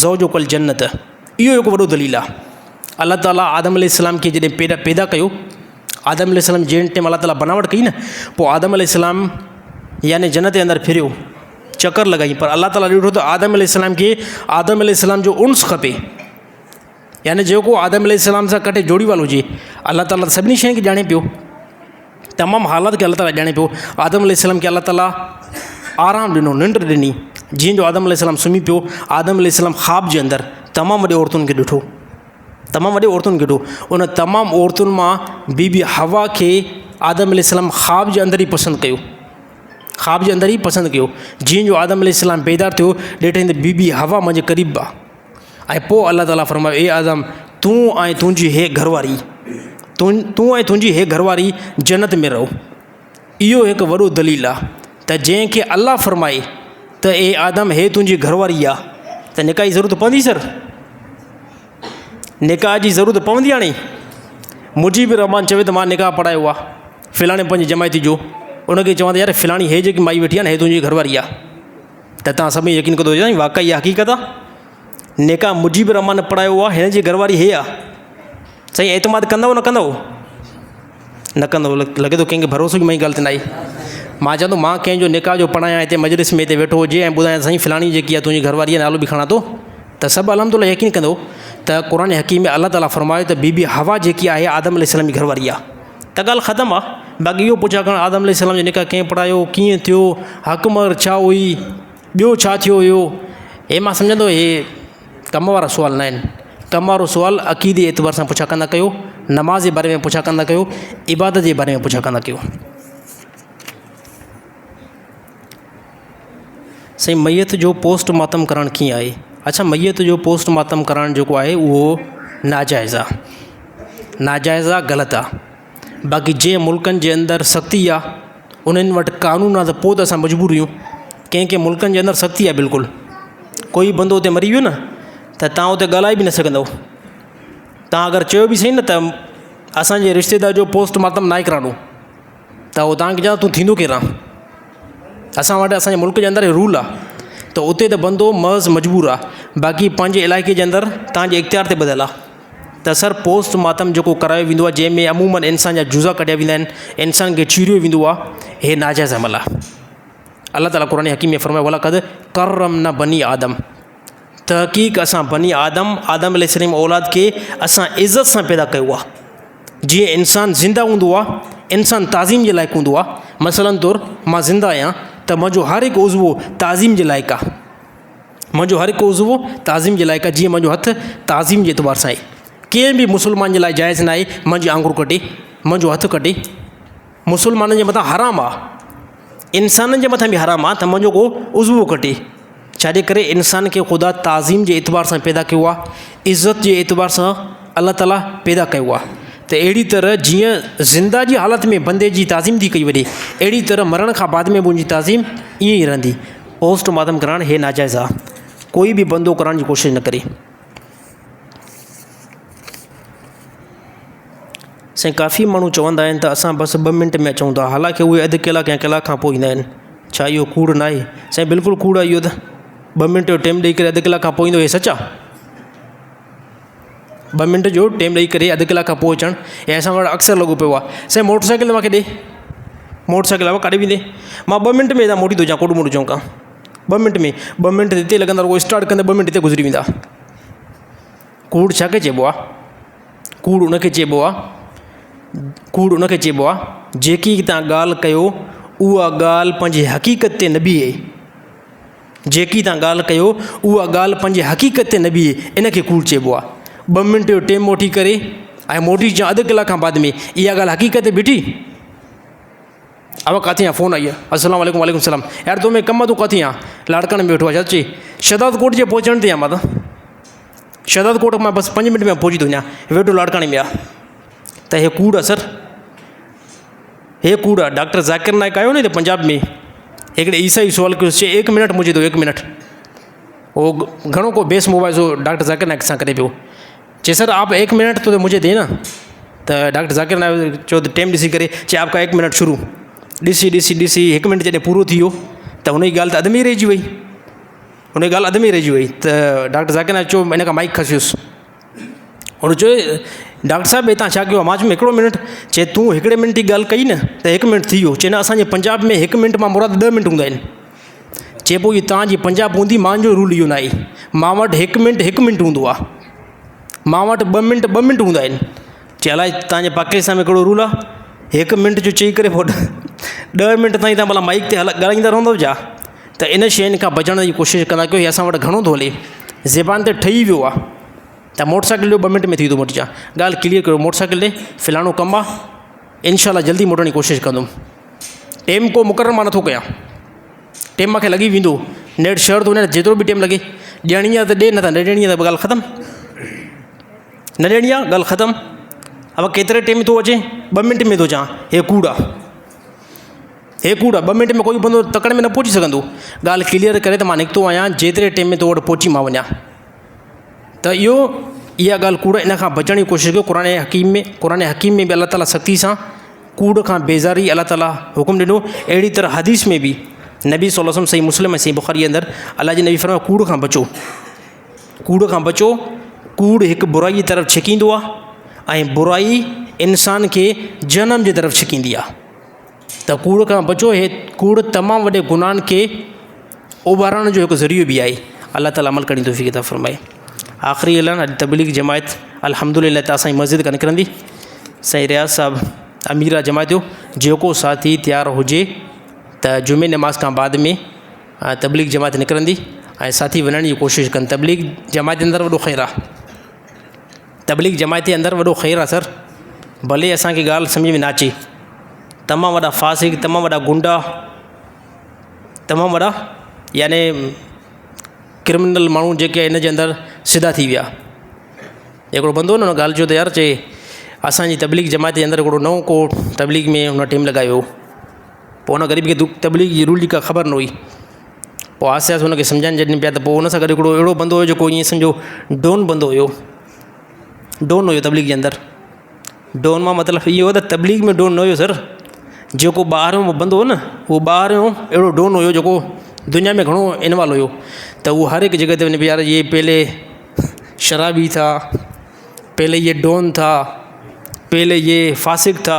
زوجك الجنت اهو هڪ وڏو دليل آهي الله تعالٰي آدم عليه السلام کي جڏهن پيدا پيدا ڪيو آدم عليه السلام جنهن ٽائيم الله تعالٰي بناوٽ ڪئي نه پوء آدم عليه السلام يعني جنت جي اندر ڦريو چڪر لڳائي پر الله تعالٰي ڏٺو ته آدم عليه السلام کي آدم عليه السلام جو انس کپي يعني جيڪو آدم عليه السلام سان ڪٺي جوڙي والو هجي الله تعالٰي سڀني شين کي ڄاڻي پيو تمام حالات کي الله تعاليٰ ڄاڻي پيو آدم عليه السلام کي الله تعاليٰ آرام ڏنو ننڊ ڏني جيئن جو آدم عليه السلام سمهي پيو آدم عليه السلام خواب جي اندر تمام وڏي عورتن کي ڏٺو تمام وڏي عورتن کي ڏٺو ان تمام عورتن مان بي بي حوا کي آدم عليه السلام خواب جي اندر ئي پسند ڪيو خواب جي اندر ئي پسند ڪيو جيئن جو آدم عليه السلام بيدار ٿيو ڏٺائين ته بي بي حوا منهنجي قريب آ ۽ پوء الله تعاليٰ فرمايو، اي آدم! تون ۽ تنهنجي هيء گهر واري، تون تون ۽ تنهنجي هيء گهر واري جنت ۾ رهو. اهو هڪ وڏو دليل آهي ته جنهن کي الله فرمائي ته اي آدم! هيء تنهنجي گهر واري آهي ته نڪاح جي ضرورت پوندي سر؟ نڪاح جي ضرورت پوندي هاڻي؟ مجيب الرحمان چوي ته مان نڪاح پڙهايو آهي فلاڻي پنهنجي جماعتي جو، ان کي چوان ته يار فلاڻي هيء جيڪي مائي ويٺي آهي نه هيء تنهنجي گهر واري آهي. ته توهان سڀئي يقين ڪندو سائين واقعي اها حقيقت آ نڪاح مجيب الرحمان پڙهايو آ هن جي گهر واري هي آ سائين اعتماد ڪندو نه ڪندو نه ڪندو لڳي ٿو ڪنهن کي ڀروسو ئي منهنجي ڳالهه تي نه آئي مان چوان ٿو مان ڪنهن جو نڪاح جو پڙهايان هتي مجلس ۾ هتي ويٺو هجي ۽ ٻڌايان سائين فلاڻي جيڪي آ تنهنجي گهر واري آ نالو به کڻان ٿو ته سڀ الحمد لله يقين ڪندو ته قرآن حڪيم ۾ الله تعاليٰ فرمايو ته بي بي حوا جيڪي آهي آدم عليه السلام جي گهر واري آ ته ڳالهه ختم آ باقي اهو پڇا ڪرڻ آدم عليه السلام جو نڪاح ڪنهن پڙهايو ڪيئن ٿيو حق مهر ڇا هئي ٻيو ڇا ٿيو هيو هي مان سمجهان ٿو هي ڪم وارا سوال نه آهن ڪم وارو سوال عقيدي اعتبار سان پڇا ڪندا ڪيو نماز جي باري ۾ پڇا ڪندا ڪيو عبادت جي باري ۾ پڇا ڪندا ڪيو. سائين ميت جو پوسٽ مارٽم ڪرڻ ڪيئن آهي؟ اڇا ميت جو پوسٽ مارٽم ڪرڻ جيڪو آهي اهو ناجائز آ ناجائز آ غلط آ باقي جنهن ملڪن جي اندر سختي آ انهن وٽ قانون آ ته پوء ته اسان مجبور آهيون ڪنهن ڪنهن ملڪن جي اندر سختي آ بلڪل ڪوئي بندو اتي مري ويو نه ته توهان اتي ڳالهائي به نه سگهندو توهان اگر چيو به سهي نه ته اسانجي رشتيدار جو پوسٽ مارٽم ناهي ڪرائڻو ته هو توهان کي چوندو تون ٿيندو ڪير آن؟ اسان وٽ اسان جي ملڪ جي اندر رول آ ته اتي ته بندو محض مجبور آ باقي پنهنجي علائقي جي اندر توهان جي اختيار تي ٻڌل آ ته سر پوسٽ مارٽم جيڪو ڪرايو ويندو آ جنهن ۾ عموماً انسان جا جزا ڪڍيا ويندا آهن انسان کي چيريو ويندو آ هي ناجائز عمل آ الله تعاليٰ قرآن حڪيم ۾ فرمايو ولقد ڪرمنا بني آدم تحقيق اسان بني آدم، آدم عليه السلام اولاد کي اسان عزت سان پيدا ڪيو آهي. جيئن انسان زنده هوندو آهي، انسان تعظيم جي لائق هوندو آهي. مثلاً طور مان زنده آهيان ته منهنجو هر هڪ عضوو تعظيم جي لائق آهي. منهنجو هر هڪ عضوو تعظيم جي لائق آهي جيئن منهنجو هٿ تعظيم جي اعتبار سان آهي. ڪنهن به مسلمان جي لاء جائز ناهي منهنجي آڱر ڪٽي، منهنجو هٿ ڪٽي. مسلمانن جي مٿان حرام آ انسانن جي مٿان به حرام آ ته منهنجو ڪو عضوو ڪٽي ڇاجي ڪري انسان کي خدا تعظيم جي اعتبار سان پيدا ڪيو آ عزت جي اعتبار سان الله تعالي پيدا ڪيو آ ته اهڙي طرح جيئن زنده جي حالت ۾ بندي جي تعظيم ٿي ڪئي وڃي اهڙي طرح مرڻ کان بعد ۾ به ان جي تعظيم ائين ئي رهندي پوسٽ مارٽم ڪرائڻ هي ناجائز آ ڪوئي به بندو ڪرائڻ جي ڪوشش نه ڪري. سائين ڪافي ماڻهو چوندا آهن ته اسان بس ٻه منٽ ۾ اچون ٿا حالانڪه اهي اڌ ڪلاڪ يا ڪلاڪ کان پوء ايندا آهن ڇا اهو ڪوڙ نه آهي سائين بلڪل ڪوڙ آهي اهو ته ٻه منٽ جو ٽيم ڏئي ڪري اڌ ڪلاڪ کان پوء ايندو هي سچ آهي ٻه منٽ جو ٽيم ڏئي ڪري اڌ ڪلاڪ کان پوء اچڻ ۽ اسان وٽ اڪثر لڳو پيو آهي سائين موٽر سائيڪل مونکي ڏي موٽر سائيڪل آهي ڪاڏي ويندي مان ٻه منٽ ۾ هتان موٽي ٿو اچان ڪوڏو موٽو چونڪ کان ٻه منٽ ۾ ٻه منٽ هتي لڳندا رڳو اسٽارٽ ڪندي ٻه منٽ هتي گذري ويندا ڪوڙ ڇا کي چئبو آهي ڪوڙ ان کي چئبو آهي ڪوڙ ان کي چئبو آهي جيڪي توهان ڳالهه ڪيو اها ڳالهه پنهنجي حقيقت تي نه بيهي جيڪي توهان ڳالهه ڪيو اها ڳالهه پنهنجي حقيقت تي نه بيهي ان کي ڪوڙ چئبو آهي ٻه منٽ جو ٽيم وٺي ڪري ۽ موٽي اچان اڌ ڪلاڪ کان بعد ۾ اها ڳالهه حقيقت تي بيٺي اوا ڪاٿي آن فون آئي آ السلام عليڪم وعليڪم السلام يار تو ۾ ڪم آ تون ڪاٿي آن لاڙڪاڻي ۾ ويٺو آ ڇا چئي شهداد ڪوٽ جي پهچڻ تي آن مان ته. شهداد ڪوٽ مان بس پنج منٽ ۾ پهچي ٿو وڃان، ويٺو لاڙڪاڻي ۾ آ. ته هي ڪوڙ آ سر، هي ڪوڙ آ. ڊاڪٽر ذاڪر نائڪ آيو نه هتي پنجاب ۾، هڪڙي عيسائي سوال ڪيو، چي ايڪ منٽ مجهي دو ايڪ منٽ. هو گهڻو ڪو بحث مباحثو ڊاڪٽر ذاڪر نائڪ سان ڪري پيو. چي سر آپ ايڪ منٽ تو مجهي the نه. ته ڊاڪٽر ذاڪر نائڪ چيو ته ٽيم ڏسي ڪري چي آپ ڪا ايڪ منٽ شروع. ڏسي ڏسي ڏسي هڪ منٽ جڏهن پورو ٿي ويو ته هن جي ڳالهه ته اڌ ۾ ئي رهجي وئي. هن جي ڳالهه اڌ ۾ ئي رهجي وئي ته ڊاڪٽر ذاڪر نائڪ چيو ان کان مائيڪ کسيس. هن چيو ڊاڪٽر صاحب هي تان ڇا ڪيو آهي؟ مان چيم هڪڙو منٽ. چي تون هڪڙي منٽ جي ڳالهه ڪئي نه ته هڪ منٽ ٿي ويو. چي نه اسان جي پنجاب ۾ هڪ منٽ مان مراد ڏهه منٽ هوندا آهن. چي پوء اهو تان جي پنجاب هوندي مان جو رول اهو نه آهي. مان وٽ هڪ منٽ هڪ منٽ هوندو آهي. مان وٽ ٻه منٽ ٻه منٽ هوندا آهن. چي الائي تان جي پاڪستان ۾ ڪهڙو رول آهي. هڪ منٽ جو چئي ڪري پوء ڏهه منٽ تائين تان ڀلا مائيڪ تي ڳالهائيندا رهندو ڇا؟ ته ان شين کان بچڻ جي ڪوشش ڪندا ڪيو هي اسان وٽ گهڻو ٿو هلي. زبان تي ٺهي ويو آهي ته موٽر سائيڪل ڏيو ٻه منٽ ۾ ٿي ٿو موٽي اچان. ڳالهه ڪليئر ڪيو موٽر سائيڪل ڏي فلاڻو ڪم آهي انشاء الله جلدي موٽڻ جي ڪوشش ڪندم. ٽيم ڪو مقرر مان نٿو ڪيان. ٽيم مونکي لڳي ويندو نيٺ شهر ٿو وڃان جيترو به ٽيم لڳي ڏيڻي آهي ته ڏي نه ته نه ڏيڻي آهي ته ڳالهه ختم. نه ڏيڻي آهي ڳالهه ختم. اب ڪيتري ٽيم ۾ ٿو اچين ٻه منٽ ۾ ٿو اچان هي ڪوڙ آهي. هي ڪوڙ آهي ٻه منٽ ۾ ڪوئي بندو تڪڙ ۾ نه پهچي سگهندو. ڳالهه ڪليئر ڪري ته مان نڪتو آهيان جيتري ٽيم ۾ تو وٽ پهچي مان وڃان. ته اهو اها ڳالهه ڪوڙ آهي ان کان بچڻ جي ڪوشش ڪيو قرآن حڪيم ۾ قرآن حڪيم ۾ به الله تعاليٰ سختي سان ڪوڙ کان بيزاري الله تعاليٰ حڪم ڏنو اهڙي طرح حديث ۾ به نبي صلي الله عليه وسلم صحيح مسلم ۽ صحيح بخاري جي اندر الله جي نبي فرمايو ڪوڙ کان بچو ڪوڙ کان بچو ڪوڙ هڪ برائي جي طرف ڇڪيندو آهي ۽ برائي انسان کي جهنم جي طرف ڇڪيندي آهي. ته ڪوڙ کان بچو هي ڪوڙ تمام وڏي گناهن کي اڀارڻ جو هڪ ذريعو به آهي الله تعالي عمل ڪرڻ جي توفيق عطا فرمائي آخري اعلان اڄ تبليغ جماعت الحمد لله ته اسان جي مسجد کان نڪرندي سائين رياض صاحب امير آ جماعت جو جيڪو ساٿي تيار هجي ته جمعي نماز کان بعد ۾ تبليغ جماعت نڪرندي ۽ ساٿي وڃڻ جي ڪوشش ڪن تبليغ جماعت جي اندر وڏو خير آ. تبليغ جماعت جي اندر وڏو خير آ سر ڀلي اسان کي ڳالهه سمجهه ۾ نه اچي تمام وڏا فاسق تمام وڏا غنڊا تمام وڏا يعني ڪرمنل ماڻهو جيڪي ان جي اندر سڌا ٿي ويا هڪڙو بندو نه ڳالهه چيو ته يار چي اسانجي تبليغ جماعت جي اندر هڪڙو نئون ڪو تبليغ ۾ هن ٽيم لڳايو پوء ان غريب کي تبليغ جي رول جي ڪا خبر نه هئي پوء آهستي آهستي هن کي سمجهائڻ جڏهن پيا ته پوء ان سان گڏ هڪڙو اهڙو بندو هيو جيڪو ائين سمجهو ڊون بندو هيو ڊون هيو تبليغ جي اندر ڊون مان مطلب اهو هو ته تبليغ ۾ ڊون نه هيو سر جيڪو ٻاهريون بندو هو نه اهو ٻاهريون اهڙو ڊون هيو جيڪو دنيا ۾ گهڻو انوالو هيو ته اهو هر هڪ جڳهه تي وڃي پيو يار يي پهلي شرابي ٿا پهلي يي ڊون ٿا پهلي يي فاسق ٿا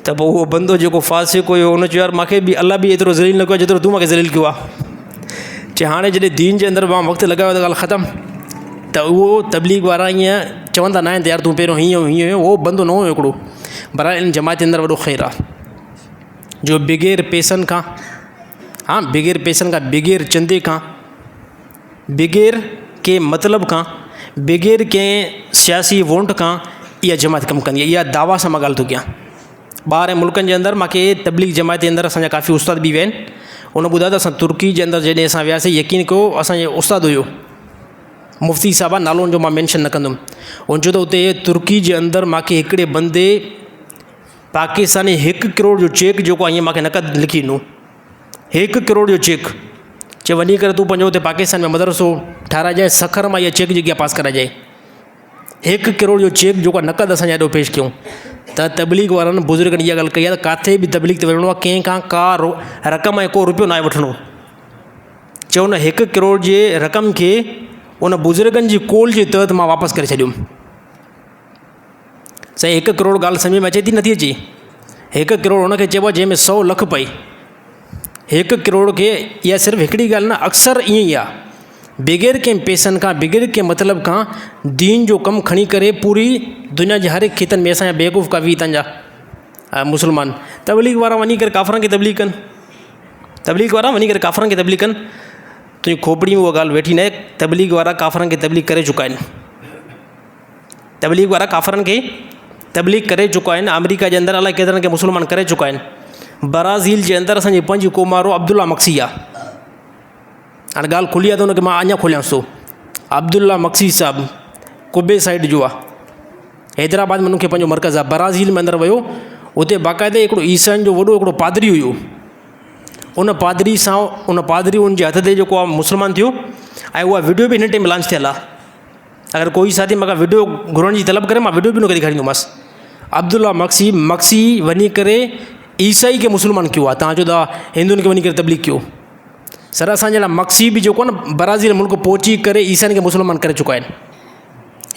ته پوء اهو بندو جيڪو فاسق هيو ان چيو يار مونکي به الله به ايترو ذليل نه ڪيو جيترو تون مونکي ذليل ڪيو آهي چي هاڻي جڏهن دين جي اندر مان وقت لڳايو ته ڳالهه ختم ته اهو تبليغ وارا ائين چوندا نه آهن ته يار تون پهريون هيئن هيو هيئن هيو اهو بندو نئون هيو هڪڙو بهرحال ان جماعت جي اندر وڏو خير آهي جو بغير پئسن کان ها بغير پئسن کان بغير چندي کان بغير ڪنهن مطلب کان بغير ڪنهن سياسي وونٽ کان اها جماعت ڪم ڪندي آهي اها دعويٰ سان مان ڳالهه ٿو ڪيان ٻاهرين ملڪن جي اندر مانکي تبليغ جماعت جي اندر اسانجا ڪافي استاد به ويا آهن ان ٻڌايو ته اسان ترڪي جي اندر جڏهن اسان وياسين يقين ڪيو اسانجو استاد هيو مفتي صاحب آهي نالو ان جو مان مينشن نه ڪندم ان چيو ته اتي ترڪي جي اندر مانکي هڪڙي بندي پاڪستاني هڪ ڪروڙ جو چيڪ جيڪو آهي ائين مانکي نقد لکي ڏنو هڪ ڪروڙ جو چيڪ چي وڃي ڪري تون پنهنجو اتي پاڪستان ۾ مدرسو ٺاراهجانء سکر مان اها چيڪ جيڪي آهي پاس ڪرائجانء هڪ ڪروڙ جو چيڪ جيڪو آهي نقد اسان جي آڏو پيش ڪيون ته تبليغ وارن بزرگن اها ڳالهه ڪئي آهي ته ڪاٿي به تبليغ تي وڃڻو آهي ڪنهن کان ڪا رقم ۽ ڪو روپيو ناهي وٺڻو چي ان هڪ ڪروڙ جي رقم کي ان بزرگن جي قول جي تحت مان واپس ڪري ڇڏيم سائين هڪ ڪروڙ ڳالهه سمجهه ۾ اچي ٿي نٿي اچي هڪ ڪروڙ هن کي چئبو آهي جنهن ۾ سو لک پئي هڪ ڪروڙ کي اها صرف هڪڙي ڳالهه نه اڪثر ائين ئي آهي بغير ڪنهن پئسن کان بغير ڪنهن مطلب کان دين جو ڪم کڻي ڪري پوري دنيا جي هر هڪ خطن ۾ اسانجا بيوقوف ڪافي هتان جا مسلمان تبليغ وارا وڃي ڪري ڪافرن کي تبليغ ڪن تبليغ وارا وڃي ڪري ڪافرن کي تبليغ ڪن تنهنجي کوپڙي ۾ اها ڳالهه ويٺي نه آهي تبليغ وارا ڪافرن کي تبليغ ڪري چڪا آهن تبليغ وارا ڪافرن کي تبليغ ڪري چڪا آهن آمريڪا جي اندر الائي ڪيترن کي مسلمان ڪري چڪا آهن برازيل جي اندر اسانجي پنهنجي قوم وارو عبدالله مگسي آهي هاڻي ڳالهه کلي آهي ته ان کي مان اڃا کوليانس ٿو. عبدالله مگسي صاحب قبي سائيڊ جو آ حيدرآباد ۾ ان کي پنهنجو مرڪز آ برازيل ۾ اندر ويو اتي باقاعده هڪڙو عيسائين جو وڏو هڪڙو پادري هيو ان پادري سان ان پادري ان جي هٿ تي جيڪو آ مسلمان ٿيو ۽ اها وڊيو به هن ٽائيم لانچ ٿيل آ اگر ڪوئي ساٿي مون کان وڊيو گهرڻ جي طلب ڪري مان وڊيو به ان کي ڏيکاريندومانس عبدالله مگسي مگسي وڃي ڪري عيسائي کي مسلمان ڪيو آ تان چئو ٿا هندن کي وڃي ڪري تبليغ ڪيو سر اسان جهڙا مگسي به جيڪو آ نه برازيل ملڪ پهچي ڪري عيسائين کي مسلمان ڪري چڪا آهن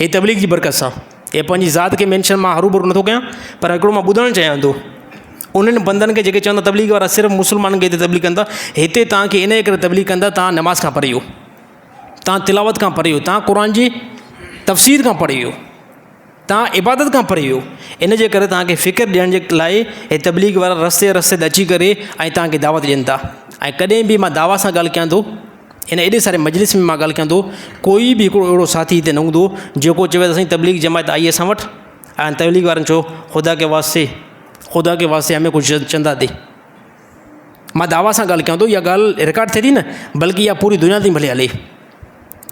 هي تبليغ جي برڪت سان هي پنهنجي ذات کي مينشن مان هرو ڀرو نٿو ڪيان پر هڪڙو مان ٻڌائڻ چاهيان ٿو انهن بندن کي جيڪي چون ٿا تبليغ وارا صرف مسلمانن کي هتي تبليغ ڪن ٿا هتي توهان کي ان جي ڪري تبليغ ڪن ٿا توهان نماز کان پري آهيو توهان تلاوت کان پري آهيو توهان قرآن جي تفسير کان پري آهيو توهان عبادت کان پري آهيو ان جي ڪري توهان کي فڪر ڏيڻ جي لاء هي تبليغ وارا رستي رستي تي اچي ڪري ۽ توهان کي دعوت ڏين ٿا ۽ ڪڏهن به مان دعويٰ سان ڳالهه ڪيان ٿو ان ايڏي ساري مجلس ۾ مان ڳالهه ڪيان ٿو ڪوئي به هڪڙو اهڙو ساٿي هتي نه هوندو جيڪو چوي ته سائين تبليغ جماعت آئي اسان وٽ ۽ تبليغ وارن چيو خدا ڪي واسطي خدا ڪي واسطي همين ڪجهه چندا the مان دعويٰ سان ڳالهه ڪيان ٿو اها ڳالهه رڪارڊ ٿئي ٿي نه بلڪه اها پوري دنيا تائين ڀلي هلي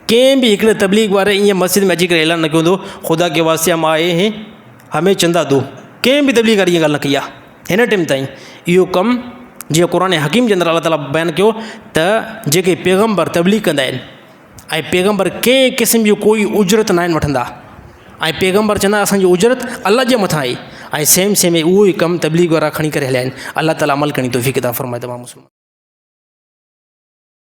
ڪنهن به هڪڙي تبليغ واري ائين مسجد ۾ اچي ڪري اعلان نه ڪيو هوندو خدا ڪي واسطي هم آئي هين همين چندا دو ڪنهن به تبليغ واري ائين ڳالهه نه ڪئي آهي هن ٽيم تائين اهو ڪم جيئن قرآن حڪيم جي اندر الله تعاليٰ بيان ڪيو ته جيڪي پيغمبر تبليغ ڪندا آهن ۽ پيغمبر ڪنهن قسم جي ڪوئي اجرت ناهن وٺندا ۽ پيغمبر چوندا اسان جي اجرت الله جي مٿان آهي ۽ سيم سيم اهو ئي ڪم تبليغ وارا کڻي ڪري هليا آهن الله تعاليٰ عمل ڪرڻ جي توفيق عطا فرمائي تمام مسلمان.